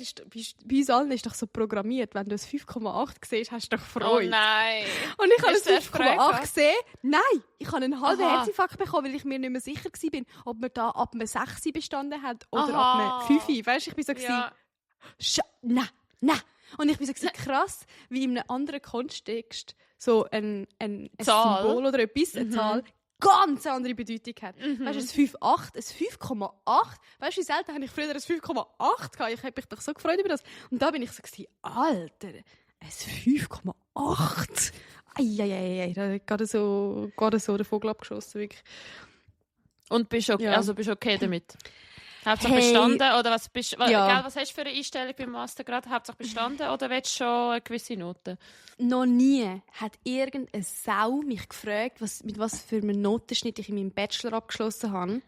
uns allen ist doch so programmiert, wenn du ein 5,8 siehst, hast du doch Oh Freude. nein. Und ich habe Hast ein du Freude 5,8 gehabt? gesehen. Nein, ich habe einen halben Aha. Herzinfarkt bekommen, weil ich mir nicht mehr sicher war, ob man da ab einem 6 bestanden hat oder Aha. ab einem 5. Weißt du, ich war so, Ja. nein. Und ich war so krass, wie in einem anderen Kontext so ein Zahl. Symbol oder etwas, eine Zahl, ganz andere Bedeutung hat. Weißt du, ein 5,8, ein 5,8. Weißt du, wie selten habe ich früher ein 5,8 gehabt? Ich habe mich doch so gefreut über das. Und da bin ich so, Alter, ein 5,8. Eieiei, da hat gerade so der Vogel abgeschossen, wirklich. Und bist okay, Ja. bist okay damit? Hauptsache Hey. bestanden? Oder was, Ja. gell, was hast du für eine Einstellung beim Master gerade? Hauptsache bestanden oder willst du schon eine gewisse Note? Noch nie hat irgendeine Sau mich gefragt, mit was für einem Notenschnitt ich in meinem Bachelor abgeschlossen habe.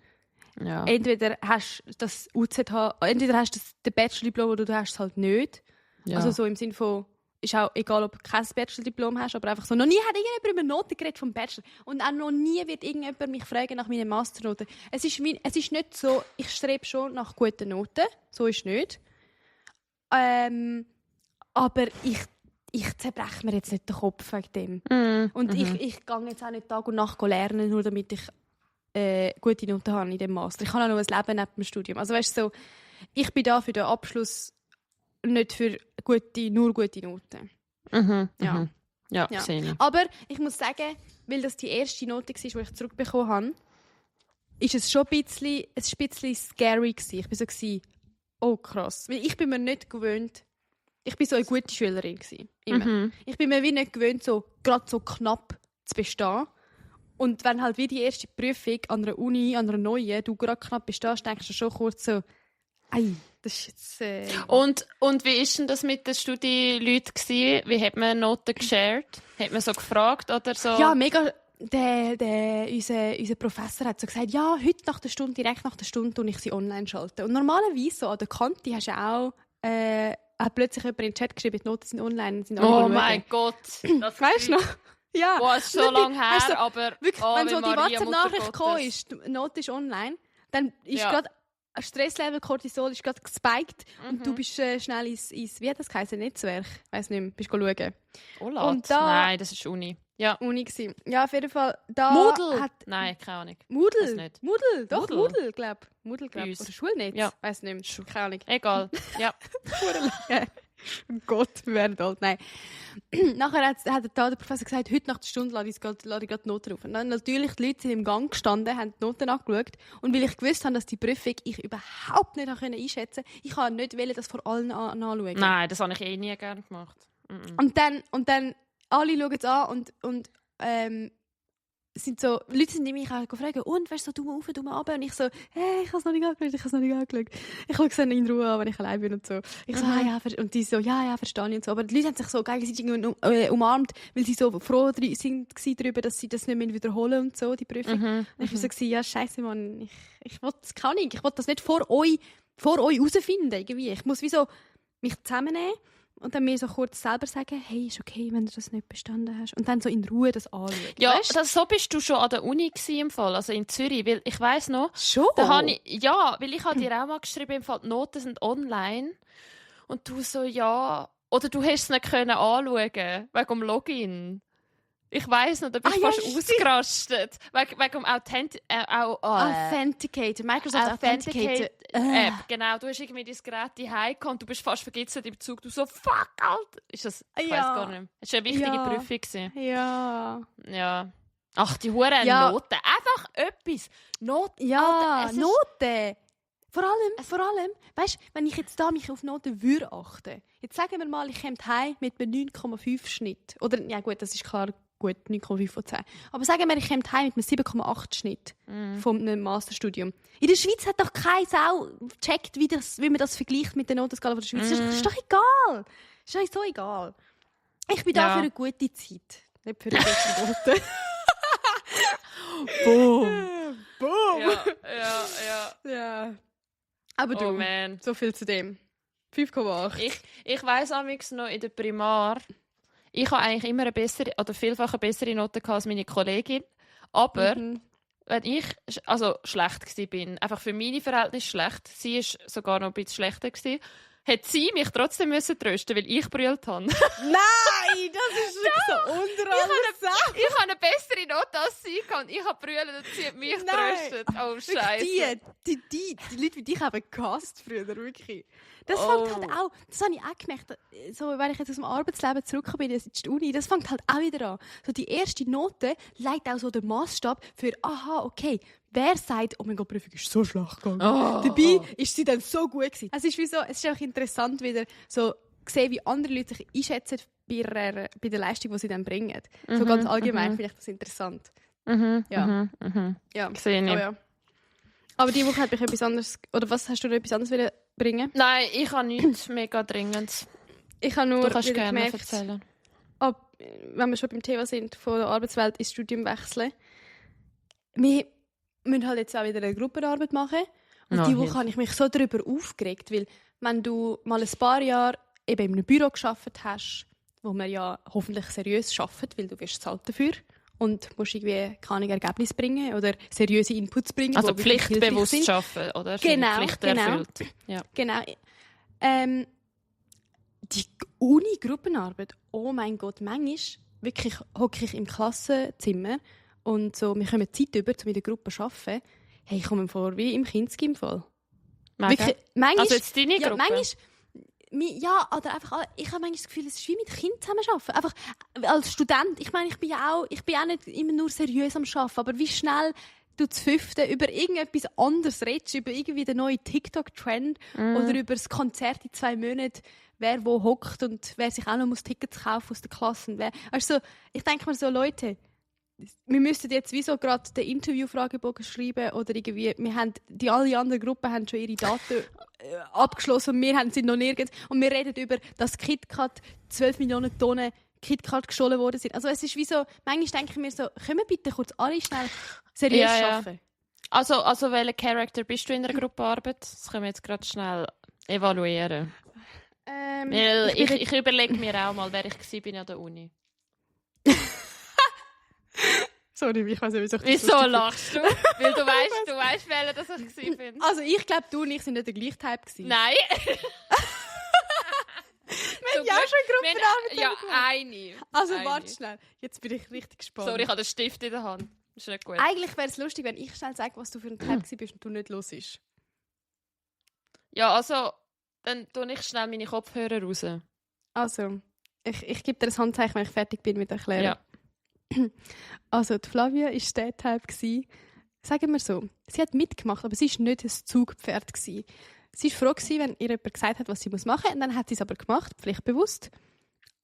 Ja. Entweder hast du das UZH, entweder hast du den Bachelor-Diplom oder du hast es halt nicht. Ja. Also so im Sinne von, ist auch egal, ob du kein Bachelor-Diplom hast, aber einfach so. Noch nie hat irgendjemand über Noten geredet vom Bachelor. Und auch noch nie wird irgendjemand mich fragen nach meinen Masternoten. Es ist nicht so, ich strebe schon nach guten Noten. So ist es nicht. Aber ich zerbreche mir jetzt nicht den Kopf wegen dem. Und ich gehe jetzt auch nicht Tag und Nacht lernen, nur damit ich gute Noten habe in dem Master. Ich habe auch noch ein Leben neben dem Studium. Also weißt du, so, ich bin da für den Abschluss, nicht für nur gute Noten. Ja. Ja, Ja. sehe ich. Aber ich muss sagen, weil das die erste Note war, die ich zurückbekommen habe, ist es schon ein bisschen scary gewesen. Ich war so, oh krass. Weil ich bin mir nicht gewöhnt, ich bin so eine gute Schülerin gewesen, immer. Ich bin mir wie nicht gewöhnt, so, gerade so knapp zu bestehen. Und wenn halt wie die erste Prüfung an einer Uni, an einer neuen, du gerade knapp bestehst, denkst du schon kurz so, ei, das ist jetzt... Und wie ist denn das mit den Studieleuten gewesen? Wie hat man Noten geshared? Hat man so gefragt oder so? Ja, mega. Unser Professor hat so gesagt, ja, heute nach der Stunde, direkt nach der Stunde, und ich sie online schalten. Und normalerweise so an der Kante hast du auch hat plötzlich jemand in den Chat geschrieben, die Noten sind online. Sind alle Oh schauen. mein Gott. Das Weißt du noch? Ja. Boah, es ist so lange her, Hast du- aber... Wirklich, oh, wenn wie so die Maria, WhatsApp-Nachricht Mutter gekommen Gottes. ist, die Note ist online, dann ist Ja. gerade ein Stresslevel, Cortisol ist gerade gespiked und du bist schnell ins wie hat das geheißen, Netzwerk? Ich weiss nicht mehr, bist schauen. Olat. Und da- Nein, das ist Uni. Ja. Uni gewesen. Ja, auf jeden Fall. Da Moodle? hat Nein, keine Ahnung. Das Moodle, nicht. Moodle, doch, Moodle? Moodle, glaube Bei ich. uns. Oder Schulnetz, Ja. weiss nicht mehr. Keine Ahnung. Egal. Ja. Oh Gott, wir werden alt. Nein. Nachher hat der Professor gesagt, heute nach der Stunde lade ich gerade die Noten auf. Und dann natürlich, die Leute sind im Gang gestanden, haben die Noten angeschaut. Und weil ich gewusst habe, dass die Prüfung ich überhaupt nicht einschätzen konnte, ich wollte nicht das vor allen anschauen. Nein, das habe ich eh nie gerne gemacht. Und dann alle schauen es an und sind so, Leute sind mich auch gefragt, und, weißt du, so Daumen auf, Daumen runter, und ich so, hey, ich habe es noch nicht angeschaut. Ich schaue es dann in Ruhe an, wenn ich allein bin und so. Ich so, und die so, ja, verstehe ich und so. Aber die Leute haben sich so gegenseitig umarmt, weil sie so froh sind darüber, dass sie das nicht mehr wiederholen und so, die Prüfung. Und ich war so, ja, scheiße, Mann, ich will das nicht vor euch herausfinden, irgendwie. Ich muss wie so mich zusammennehmen und dann mir so kurz selber sagen, hey, ist okay, wenn du das nicht bestanden hast. Und dann so in Ruhe das anschauen. Ja, so bist du schon an der Uni im Fall, also in Zürich. Weil ich weiss noch, schon? weil ich habe dir auch mal geschrieben, im Fall, die Noten sind online. Und du so, ja. Oder du hast es nicht können anschauen, wegen dem Login. Ich weiss noch, da bist du fast ausgerastet. Wegen dem Authenticator, Microsoft Authenticator App. Genau, du hast irgendwie dein Gerät daheim und du bist fast vergessen im Zug. Du so, fuck, Alter. Ist das, ich weiss gar nicht mehr. Es war eine wichtige Prüfung gewesen. Ja. Ach, die Huren Noten. Einfach etwas. Noten. Ja, Alter, Noten. Vor allem, weißt du, wenn ich jetzt da mich auf Noten würde achten, jetzt sagen wir mal, ich komme heim mit einem 9,5 Schnitt. Oder, ja gut, das ist klar, gut, 9,5 von 10. Aber sagen wir, ich komme heim mit einem 7,8 Schnitt von einem Masterstudium. In der Schweiz hat doch keine Sau gecheckt, wie man das vergleicht mit der Notenskala von der Schweiz. Das ist doch egal. Das ist doch so egal. Ich bin da für eine gute Zeit, nicht für eine gute Note. Boom. Ja. Aber du, so viel zu dem. 5,8. Ich weiss amigs noch in der Primar, ich habe eigentlich immer eine bessere, oder vielfach eine bessere Note als meine Kollegin. Aber wenn ich schlecht war, einfach für meine Verhältnisse schlecht, sie war sogar noch ein bisschen schlechter gewesen, hat sie mich trotzdem müssen trösten, weil ich brüllt habe. Nein, das ist wirklich so unter alles. Ich habe eine bessere Note als sie und ich habe brüllt und sie hat mich tröstet. Oh, Scheiße. Die Leute wie dich haben gehasst früher, wirklich. Das fängt halt auch, das habe ich auch gemerkt, so, wenn ich jetzt aus dem Arbeitsleben zurückgekommen bin, in die Uni, das fängt halt auch wieder an. So, die erste Note legt auch so den Maßstab für, okay, wer sagt, oh mein Gott, die Prüfung ist so schlecht gegangen. Dabei ist sie dann so gut gewesen. Es ist auch interessant, wieder so sehen, wie andere Leute sich einschätzen bei der Leistung, die sie dann bringen. So ganz allgemein finde ich das interessant. Ja. Sehe ich. Ja. Aber diese Woche hat mich etwas anderes, oder was hast du noch etwas anderes bringen? Nein, ich habe nichts mega Dringendes. Ich habe nur du kannst gerne gemerkt, erzählen. Wenn wir schon beim Thema sind, von der Arbeitswelt ins Studium wechseln. Wir müssen halt jetzt auch wieder eine Gruppenarbeit machen. Und diese Woche habe ich mich so darüber aufgeregt, weil wenn du mal ein paar Jahre eben in einem Büro gearbeitet hast, wo man ja hoffentlich seriös arbeitet, weil du wirst bezahlt dafür und musst irgendwie keine Ergebnisse bringen oder seriöse Inputs bringen. Also pflichtbewusst arbeiten, oder? Genau. Erfüllt. Ja. Genau. Die Uni-Gruppenarbeit, oh mein Gott, manchmal wirklich hocke ich im Klassenzimmer und so, wir kommen Zeit über, um in der Gruppe zu arbeiten. Hey, ich komme mir vor wie im Kindsgym-Fall. Manchmal, also jetzt deine Gruppe? Oder einfach, ich habe manchmal das Gefühl, es ist wie mit Kindern zusammenarbeiten. Einfach als Student, ich meine, ich bin auch nicht immer nur seriös am Arbeiten, aber wie schnell du zu fünften über irgendetwas anderes redest, über irgendwie den neuen TikTok-Trend oder über das Konzert in 2 Monaten, wer wo hockt und wer sich auch noch Tickets kaufen aus der Klasse. Also, ich denke mir so, Leute, wir müssten jetzt wie so gerade den Interviewfragebogen schreiben oder irgendwie, alle anderen Gruppen haben schon ihre Daten abgeschlossen und wir sind noch nirgends. Und wir reden über, dass KitKat 12 Millionen Tonnen KitKat gestohlen worden sind. Also es ist wie so, manchmal denke ich mir so, können wir bitte kurz alle schnell seriös arbeiten? Also welcher Charakter bist du in der Gruppenarbeit? Das können wir jetzt gerade schnell evaluieren. Ich überlege mir auch mal, wer ich war an der Uni. Sorry, ich weiß nicht, wieso lachst du? Weil du weißt, welcher das ich war. Also ich glaube, du und ich sind nicht der gleiche Type gewesen. Nein. Wir haben ja auch schon Gruppenarbeit. Ja, eine. Also warte schnell. Jetzt bin ich richtig gespannt. Sorry, ich habe den Stift in der Hand. Das ist nicht gut. Eigentlich wäre es lustig, wenn ich schnell sage, was du für ein Type bist und du nicht hörst. Ja, also, dann tue ich schnell meine Kopfhörer raus. Also, ich gebe dir ein Handzeichen, wenn ich fertig bin mit Erklären. Ja. Also, die Flavia war der Type. Sagen wir so, sie hat mitgemacht, aber sie war nicht ein Zugpferd. Sie war froh, wenn ihr jemand gesagt hat, was sie machen muss. Und dann hat sie es aber gemacht, pflichtbewusst.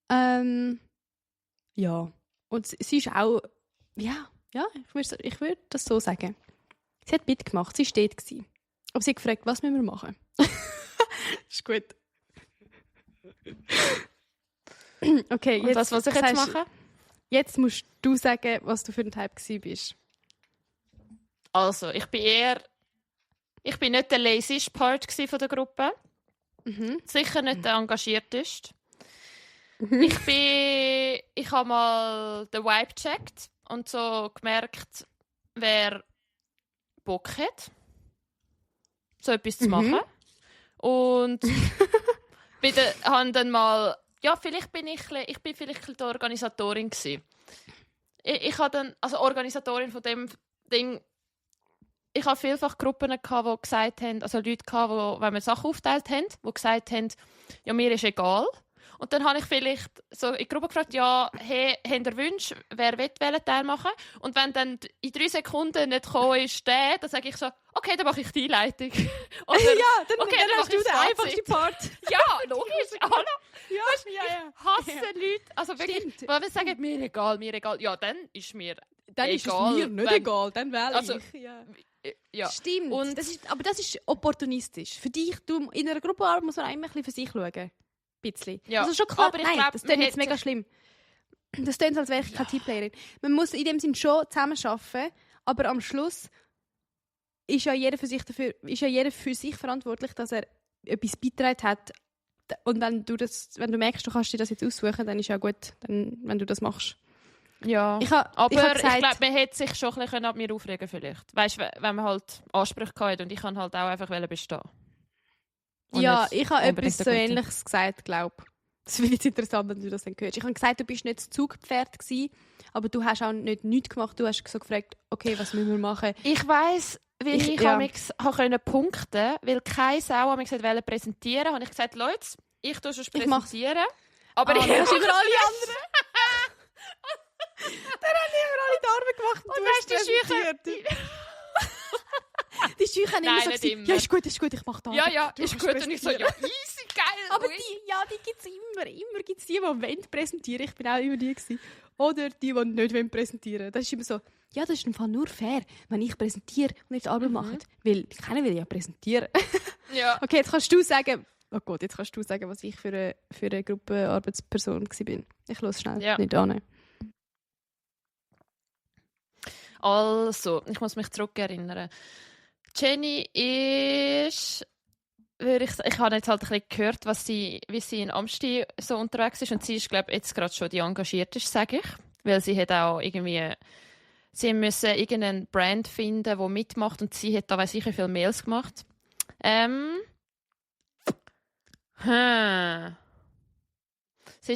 Ja. Und sie ist auch, ja, ich würd das so sagen. Sie hat mitgemacht, sie steht gsi. Aber sie hat gefragt, was müssen wir machen? Ist gut. Okay, Und was muss ich jetzt machen? Jetzt musst du sagen, was du für ein Type gsi bist. Also, ich bin nicht der lazyste Part von der Gruppe. Sicher nicht der engagierteste. Ich habe mal den Vibe gecheckt und so gemerkt, wer Bock hat, so etwas zu machen. Und habe dann mal, ja, vielleicht bin ich vielleicht die Organisatorin gewesen. Ich habe dann, also Organisatorin von dem Ding. Ich hatte vielfach Gruppen, die gesagt haben, also Leute, die, wenn wir Sachen aufteilt haben, die gesagt haben, ja, mir ist egal. Und dann habe ich vielleicht so in die Gruppe gefragt, ja, hey, habt ihr Wünsche, wer will welchen Teil machen? Und wenn dann in 3 Sekunden nicht gekommen ist, dann sage ich so, okay, dann mache ich die Einleitung. Oder, ja, dann hast du den einfachsten Part. Ja, logisch. Hallo. Ich hasse Leute. Also wirklich, wenn wir sagen, mir egal, ja, dann ist mir dann egal. Ist es mir nicht egal, dann wähle ich. Ja. Stimmt, und aber das ist opportunistisch. Für dich, in einer Gruppenarbeit muss man auch immer ein bisschen für sich schauen. Ein bisschen. Ja. Also schon klar, aber nein, glaub, das klingt jetzt mega schlimm. Das klingt, als wäre ich keine Teamplayerin. Man muss in dem Sinn schon zusammenarbeiten, aber am Schluss ist ja jeder für sich verantwortlich, dass er etwas beigetragen hat. Und wenn du merkst, du kannst dir das jetzt aussuchen, dann ist ja gut, wenn du das machst. Ja, ich glaube, man hätte sich schon ein bisschen ab mir aufregen vielleicht. Weißt du, wenn man halt Ansprüche hatte und ich kann halt auch einfach bestehen. Und ja, ich habe etwas so Ähnliches gesagt, glaube ich. Das finde ich jetzt interessant, wenn du das dann hörst. Ich habe gesagt, du bist nicht das Zugpferd gewesen, aber du hast auch nichts gemacht. Du hast so gefragt, okay, was müssen wir machen? Ich weiss, weil ich konnte punkten, weil keine Sau mich wollte präsentieren. Habe ich gesagt, Leute, ich tue schon präsentieren. Aber ich hast über alle anderen. Dann haben immer alle die Arme gemacht und du hast präsentiert. Die Schücher haben immer so gesagt, ja, ist gut, ich mache das. Ja, ist gut. Und ich so, ja, easy, geil. Aber die gibt es immer. Immer gibt es die präsentieren wollen. Ich bin auch immer die gewesen. Oder die nicht präsentieren wollen. Das ist immer so, ja, das ist im Fall nur fair, wenn ich präsentiere und nicht die Arbeit mache. Weil keiner will ja präsentieren. Ja. Okay, jetzt kannst du sagen, was ich für eine Gruppenarbeitsperson war. Ich höre schnell nicht an. Also, ich muss mich zurückerinnern. Jenny ist, ich habe jetzt halt ein bisschen gehört, wie sie in Amsti so unterwegs ist und sie ist, glaube ich, jetzt gerade schon die engagierteste, sage ich, weil sie hat auch irgendwie, sie müssen irgendeinen Brand finden, der mitmacht und sie hat da weiss ich wie viele Mails gemacht. Sie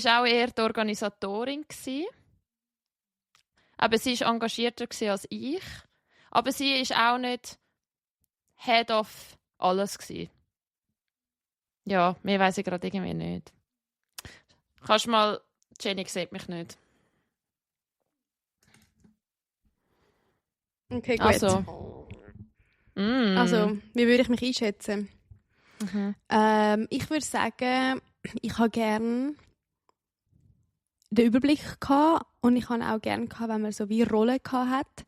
war auch eher die Organisatorin gewesen. Aber sie war engagierter als ich. Aber sie war auch nicht Head of alles gewesen. Ja, mehr weiss ich gerade irgendwie nicht. Kannst du mal... Jenny sieht mich nicht. Okay, gut. Also, also wie würde ich mich einschätzen? Ich würde sagen, ich habe gerne den Überblick gehabt und ich habe auch gerne gehabt, wenn man so wie Rollen gehabt hat.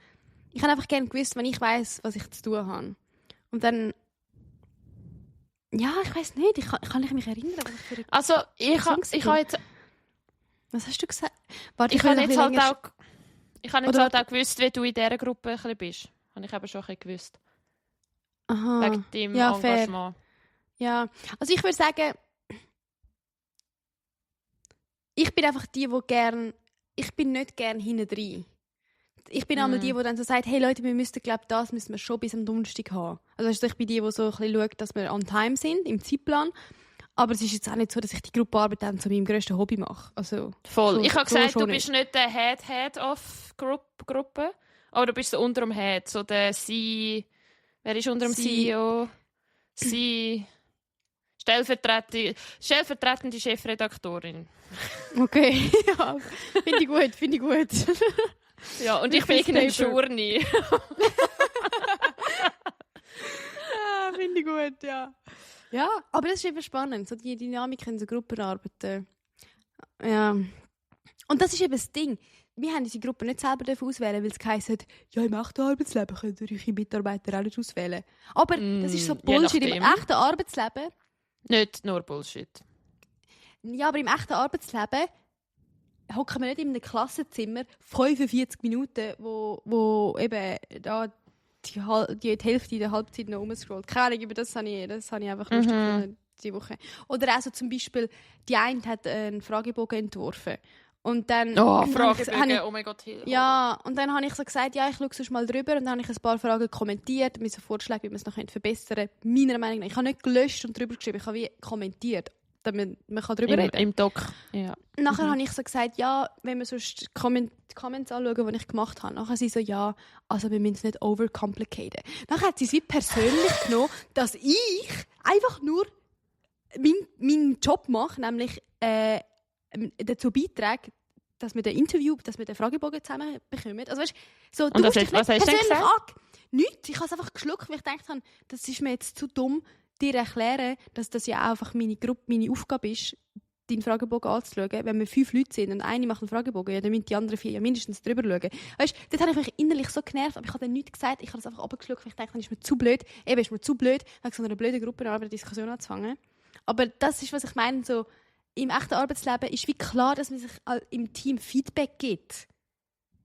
Ich habe einfach gerne gewusst, wenn ich weiss, was ich zu tun habe. Und dann, ja, ich weiss nicht, ich kann mich erinnern, was ich für eine also ich habe jetzt... Was hast du gesagt? Warte, ich habe jetzt halt auch gewusst, wie du in dieser Gruppe ein bisschen bist. Habe ich aber schon ein bisschen gewusst. Aha. Wegen deinem Engagement. Fair. Ja, also ich würde sagen, ich bin einfach die ich bin nicht gern hinten drin. Ich bin einmal die dann so sagt, hey Leute, wir müssen schon bis am Donnerstag haben. Also ich bin die so ein bisschen schaut, dass wir on time sind, im Zeitplan. Aber es ist jetzt auch nicht so, dass ich die Gruppenarbeit dann zu meinem grössten Hobby mache. Also, voll. Ich habe gesagt, du bist nicht der Head of Gruppe, aber du bist so unter dem Head, so der wer ist unter dem CEO? Stellvertretende Chefredaktorin. Okay, ja, finde ich gut. Ja, und ich bin irgendein Schurni. Ja, finde ich gut, ja. Ja, aber das ist eben spannend, so die Dynamik in so Gruppenarbeiten. Ja. Und das ist eben das Ding. wir haben unsere Gruppe nicht selber auswählen, weil es geheißen hat, ja, im echten Arbeitsleben könnt ihr eure Mitarbeiter auch nicht auswählen. Aber das ist so Bullshit. Im echten Arbeitsleben... Nicht nur Bullshit. Ja, aber im echten Arbeitsleben hocken wir nicht in einem Klassenzimmer 45 Minuten, wo eben da die Hälfte der Halbzeit noch rumscrollt. Keine Ahnung, über das habe ich einfach lustig gefunden diese Woche. Oder auch so zum Beispiel, die eine hat einen Fragebogen entworfen. Und dann Fragebogen, oh mein Gott. Ja, und dann habe ich so gesagt, ja, ich schaue sonst mal drüber. Und dann habe ich ein paar Fragen kommentiert, mir so Vorschläge, wie man es noch verbessern könnte. Meiner Meinung nach. Ich habe nicht gelöscht und drüber geschrieben, ich habe wie kommentiert. Damit man kann drüber reden. Im Doc, ja. Nachher habe ich so gesagt, ja, wenn wir sonst die Comments anschauen, die ich gemacht habe, nachher sie so, ja, also wir müssen es nicht overcomplicaten. Nachher hat sie es wie persönlich genommen, dass ich einfach nur meinen Job mache, nämlich dazu beitrage, dass wir den Fragebogen zusammen bekommen. Also weißt, so, du musst dich nicht persönlich nichts. Ich habe es einfach geschluckt, weil ich gedacht habe, das ist mir jetzt zu dumm, dir erklären, dass das ja auch einfach meine Aufgabe ist, deinen Fragebogen anzuschauen. Wenn wir 5 Leute sind und eine macht einen Fragebogen, ja, dann müssen die anderen 4 ja mindestens drüber schauen. Weißt, dort habe ich mich innerlich so genervt, aber ich habe dann nichts gesagt. Ich habe das einfach abgeschluckt, weil ich dachte, das ist mir zu blöd. Ist mir zu blöd, wegen so einer blöden Gruppenarbeit eine Diskussion anzufangen. Aber das ist, was ich meine, so, im echten Arbeitsleben ist wie klar, dass man sich im Team Feedback gibt.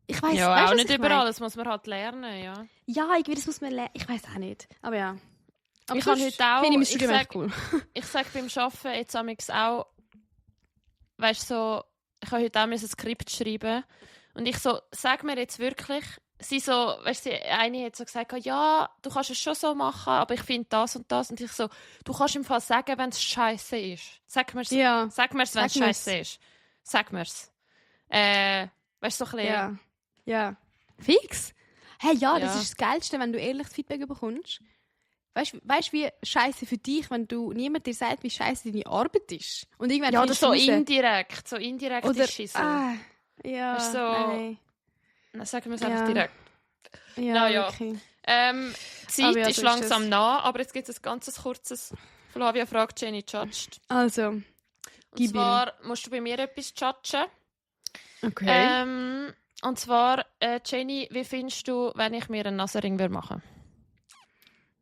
Ich weiss, ja, weißt, auch nicht überall, das muss man halt lernen, ja. Ja, irgendwie, das muss man lernen. Ich weiss auch nicht, aber ja. Aber ich habe heute auch, finde ich mein cool. Ich sage beim Arbeiten jetzt auch, weißt so, ich habe heute auch ein Skript schreiben und ich so, sag mir jetzt wirklich, sie so, weißt du, eine hat so gesagt, ja, du kannst es schon so machen, aber ich finde das und das und ich so, du kannst im Fall sagen, wenn es scheiße ist. Sag mir's, ja. Sag mir's, wenn es scheiße ist. Sag mir's. Weißt du, so ein bisschen. Ja. Fix? Hey, ja, das ist das Geilste, wenn du ehrliches Feedback bekommst. Weißt du, wie scheiße für dich, wenn niemand dir sagt, wie scheiße deine Arbeit ist? Und irgendwann ja, oder so indirekt. So indirekt oder, ist es so. Ja, weißt, so, nein. Dann sagen wir es einfach direkt. Ja, okay. Die Zeit ist langsam nah, aber jetzt gibt es ein ganz kurzes Flavia fragt Jenny judged. Also, und zwar musst du bei mir etwas judgen. Okay. Und zwar, Jenny, wie findest du, wenn ich mir einen Nasenring machen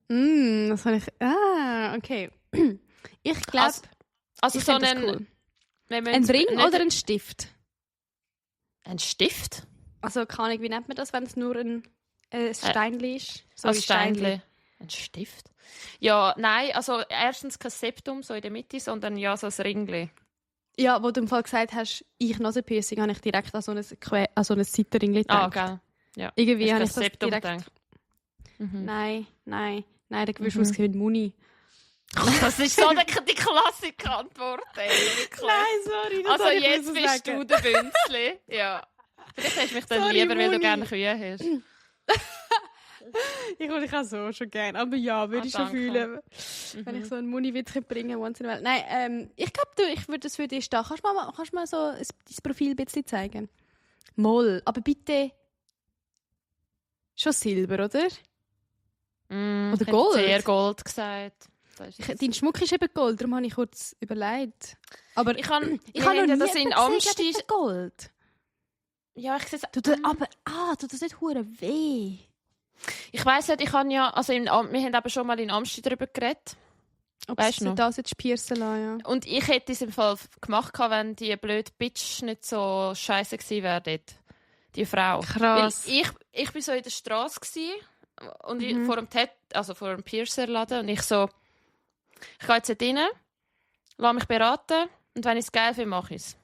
würde? Das habe ich... okay. Ich glaube... Also so einen... Cool. Ein Ring oder ein Stift? Ein Stift? Also, keine Ahnung, wie nennt man das, wenn es nur ein Steinli ist? So ein Steinli. Ein Stift? Ja, nein, also erstens kein Septum, so in der Mitte, sondern ja, so ein Ringli. Ja, wo du im Fall gesagt hast, ich Nasenpiercing, habe ich direkt an so ein Seitenringli gedacht. Geil. Ja. Irgendwie habe ich das Septum direkt... gedacht. Nein, da gewünscht was wie Muni. Das ist so die Klassiker-Antwort, Nein, sorry. Das also jetzt bist du der Bünzli. Ja. Vielleicht hast du mich dann lieber, weil du gerne Kühe hast. Ich habe so schon gerne. Aber ja, würde ich schon fühlen, wenn ich so einen Muni-Witz bringen once in a while. Nein, ich glaube, ich würde das für dich stehen. Kannst du mal so dein Profil ein bisschen zeigen? Moll, aber bitte schon Silber, oder? Oder Gold? Sehr Gold gesagt. Dein Schmuck ist eben Gold, darum habe ich kurz überlegt. Aber ich habe noch nie das in Amsti Gold. Ja, ich sehe es. Aber tut das nicht hure weh? Ich weiss nicht, ich habe ja, also wir haben eben schon mal in Amsti darüber geredet. Weißt du das jetzt piercen lassen, ja. Und ich hätte es im Fall gemacht, wenn die blöde Bitch nicht so scheiße gewesen wäre dort. Die Frau. Krass. Weil ich war so in der Straße und vor dem Piercer-Laden und ich so, ich gehe jetzt rein, lasse mich beraten und wenn ich es geil finde, mache ich es.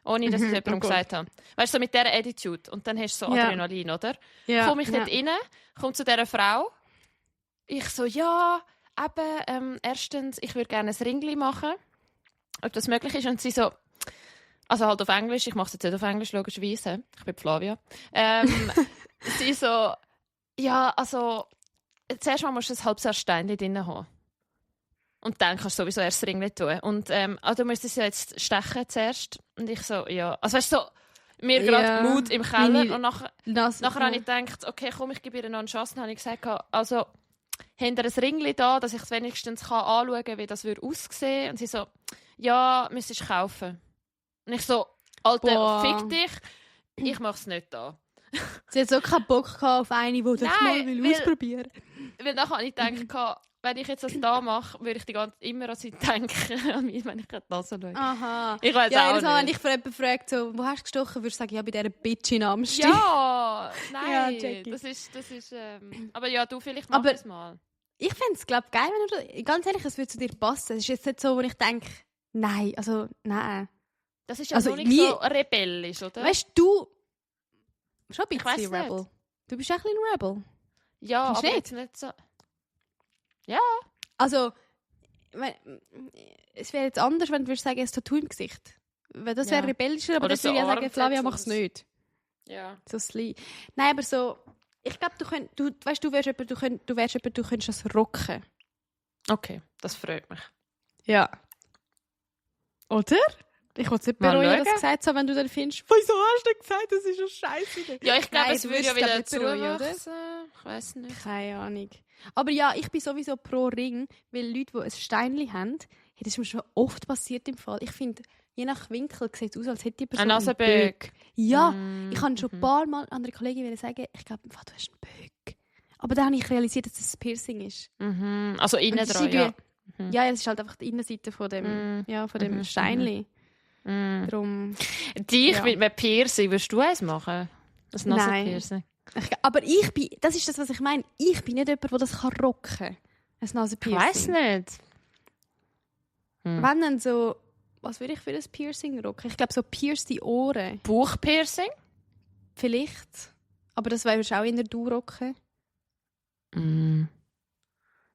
Ohne, dass ich es jemandem gesagt habe. Weißt du, so mit dieser Attitude. Und dann hast du so Adrenalin, oder? Ja. Komme ich nicht rein, komme zu dieser Frau. Ich so, ja, eben, erstens, ich würde gerne ein Ringli machen. Ob das möglich ist. Und sie so, also halt auf Englisch, ich mache es jetzt nicht auf Englisch, logischerweise. Ich bin Flavia. Sie so, ja, also, zuerst mal musst du ein halbes Steinchen drin haben. Und dann kannst du sowieso erst das Ringli tun. Und du musst es ja jetzt stechen zuerst. Und ich so, ja. Also weißt du, so, mir gerade Mut im Keller. Und nachher habe ich gedacht, okay, komm, ich gebe ihr noch eine Chance. Dann habe ich gesagt, also, habt ihr ein Ringli da, dass ich es wenigstens anschauen kann, wie das aussehen würde? Und sie so, ja, müsstest du kaufen. Und ich so, Alter, fick dich. ich mache es nicht da. Sie hat so keinen Bock gehabt auf eine, die das mal ausprobieren will. Weil nachher habe ich gedacht, wenn ich jetzt das da mache, würde ich immer an sie denken, an mich, wenn ich in die Nase schaue. Aha. Ich weiß ja, auch nicht. Ja, wenn nicht. ich jemanden fragt, so, wo hast du gestochen, würde ich sagen, ja, bei dieser Bitch in Amsterdam. Ja, nein, Ja, das ist aber ja, du vielleicht mach es mal. Ich fände es, glaube ich, geil, wenn du, ganz ehrlich, es würde zu dir passen. Es ist jetzt nicht so, wo ich denke, nein. Das ist ja also so nicht so rebellisch, oder? Weißt du, schon ein bisschen Ich Rebel. nicht. Du bist ein bisschen Rebel. Ja, Findest aber du jetzt nicht so... Also, es wäre jetzt anders, wenn du würdest sagen, ein Tattoo im Gesicht. Weil das wäre rebellischer, aber Oder das würde ich so ja sagen, Flavia, mach es Armtattoos. nicht. Ja. So sly. Nein, aber so, ich glaube, du wärst jemand, du könntest das rocken. Okay, das freut mich. Ja. Oder? Ich will es nicht Mal bereuen, schauen. dass du gesagt hast, wenn du dann findest, wieso hast du gesagt, das ist eine Scheiße. Ja, ich glaube, Nein, es du würde ja wirst es, wieder glaub ich, bereuen, oder? zuwachsen. Ich weiß nicht. Keine Ahnung. Aber ja, ich bin sowieso pro Ring, weil Leute, die ein Steinchen haben, das ist mir schon oft passiert im Fall. Ich finde, je nach Winkel sieht es aus, als hätte die Person Ein Nasenböck. Ja, ich habe schon ein paar Mal andere Kollegen sagen, ich glaube, du hast einen Böck. Aber dann habe ich realisiert, dass das ein Piercing ist. Mhm. Also innen Und das dran, ist ja. Ja, das ist halt einfach die Innenseite von dem, von dem Steinchen. Darum, Dich Ja. mit einem Piercing, würdest du eins machen? Ein Nasenpiercing? aber das ist das, was ich meine. Ich bin nicht jemand, der das rocken kann. Ein Ich Nasenpiercing. weiss nicht. Wenn dann so, was würde ich für ein Piercing rocken? Ich glaube, so pierced Ohren. Bauchpiercing? Vielleicht. Aber das würdest du auch in der Du rocken. Mm.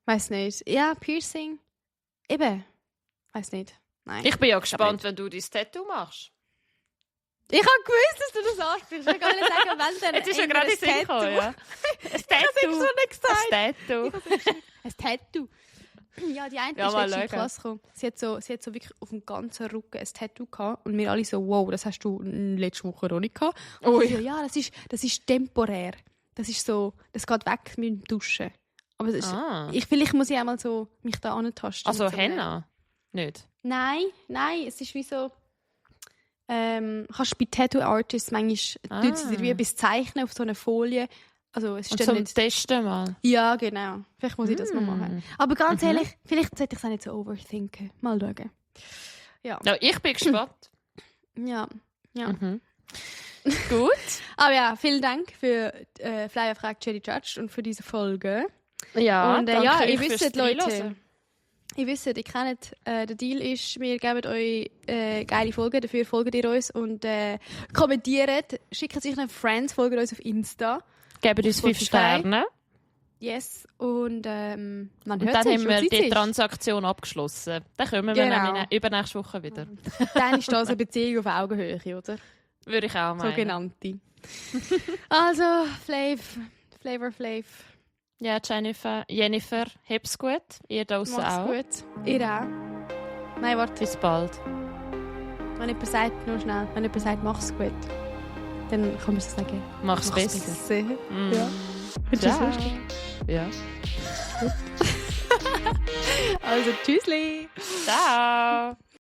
Weiß nicht. Ja, Piercing. Eben. Weiß nicht. Nein. Ich bin ja gespannt, wenn du dein Tattoo machst. Ich habe gewusst, dass du das ansprichst. Ich kann nicht sagen, wenn dann. Jetzt ist ja gerade in den Sinn gekommen, ja. Ein Tattoo. nicht gesagt. Ein Tattoo. Ein Tattoo. Ja, die eine Ja, ist mal letztens in die schauen. Klasse gekommen. Sie hat so wirklich auf dem ganzen Rücken ein Tattoo gehabt. Und wir alle so, wow, das hast du letzte Woche noch nicht gehabt. Und ich so, ja, das ist temporär. Das ist so, das geht weg mit dem Duschen. Aber das ist, vielleicht muss ich auch mal so mich da antasten. Also so Henna? Nicht? Nein, es ist wie so... kannst du bei Tattoo-Artists manchmal tun sie dir wie etwas zeichnen auf so einer Folie. Also, es Und steht zum nicht... Testen mal. Ja, genau. Vielleicht muss ich das mal machen. Aber ganz ehrlich, vielleicht sollte ich es auch nicht so overthinken. Mal schauen. Ja. Ja, ich bin gespannt. Ja. Gut. Aber ja, vielen Dank für Flyer fragt Jerry Judge und für diese Folge. Ja, Und danke ja, euch ihr fürs wisst, Leute, Reinhören. ihr kennt, der Deal ist, wir geben euch geile Folgen, dafür folgt ihr uns und kommentiert, schickt sich einen Friends, folgt uns auf Insta. Geben uns 5 Spotify. Sterne. Yes, und man Und hört dann sich, haben wir was die Zeit ist. Transaktion abgeschlossen. Dann kommen wir Genau. dann übernächste Woche wieder. Dann ist das eine Beziehung auf Augenhöhe, oder? Würde ich auch meinen. Sogenannte. Also, Flavor. Ja, Jennifer, hab's gut. Ihr da draussen Macht's auch. gut. Ihr auch. Nein, warte. Bis bald. Wenn jemand sagt, nur schnell, wenn jemand sagt, mach's gut, dann kann man es sagen. Mach's besser. Mm. Ja. Findest du das Ciao. lustig? Ja. Also, tschüssli. Ciao.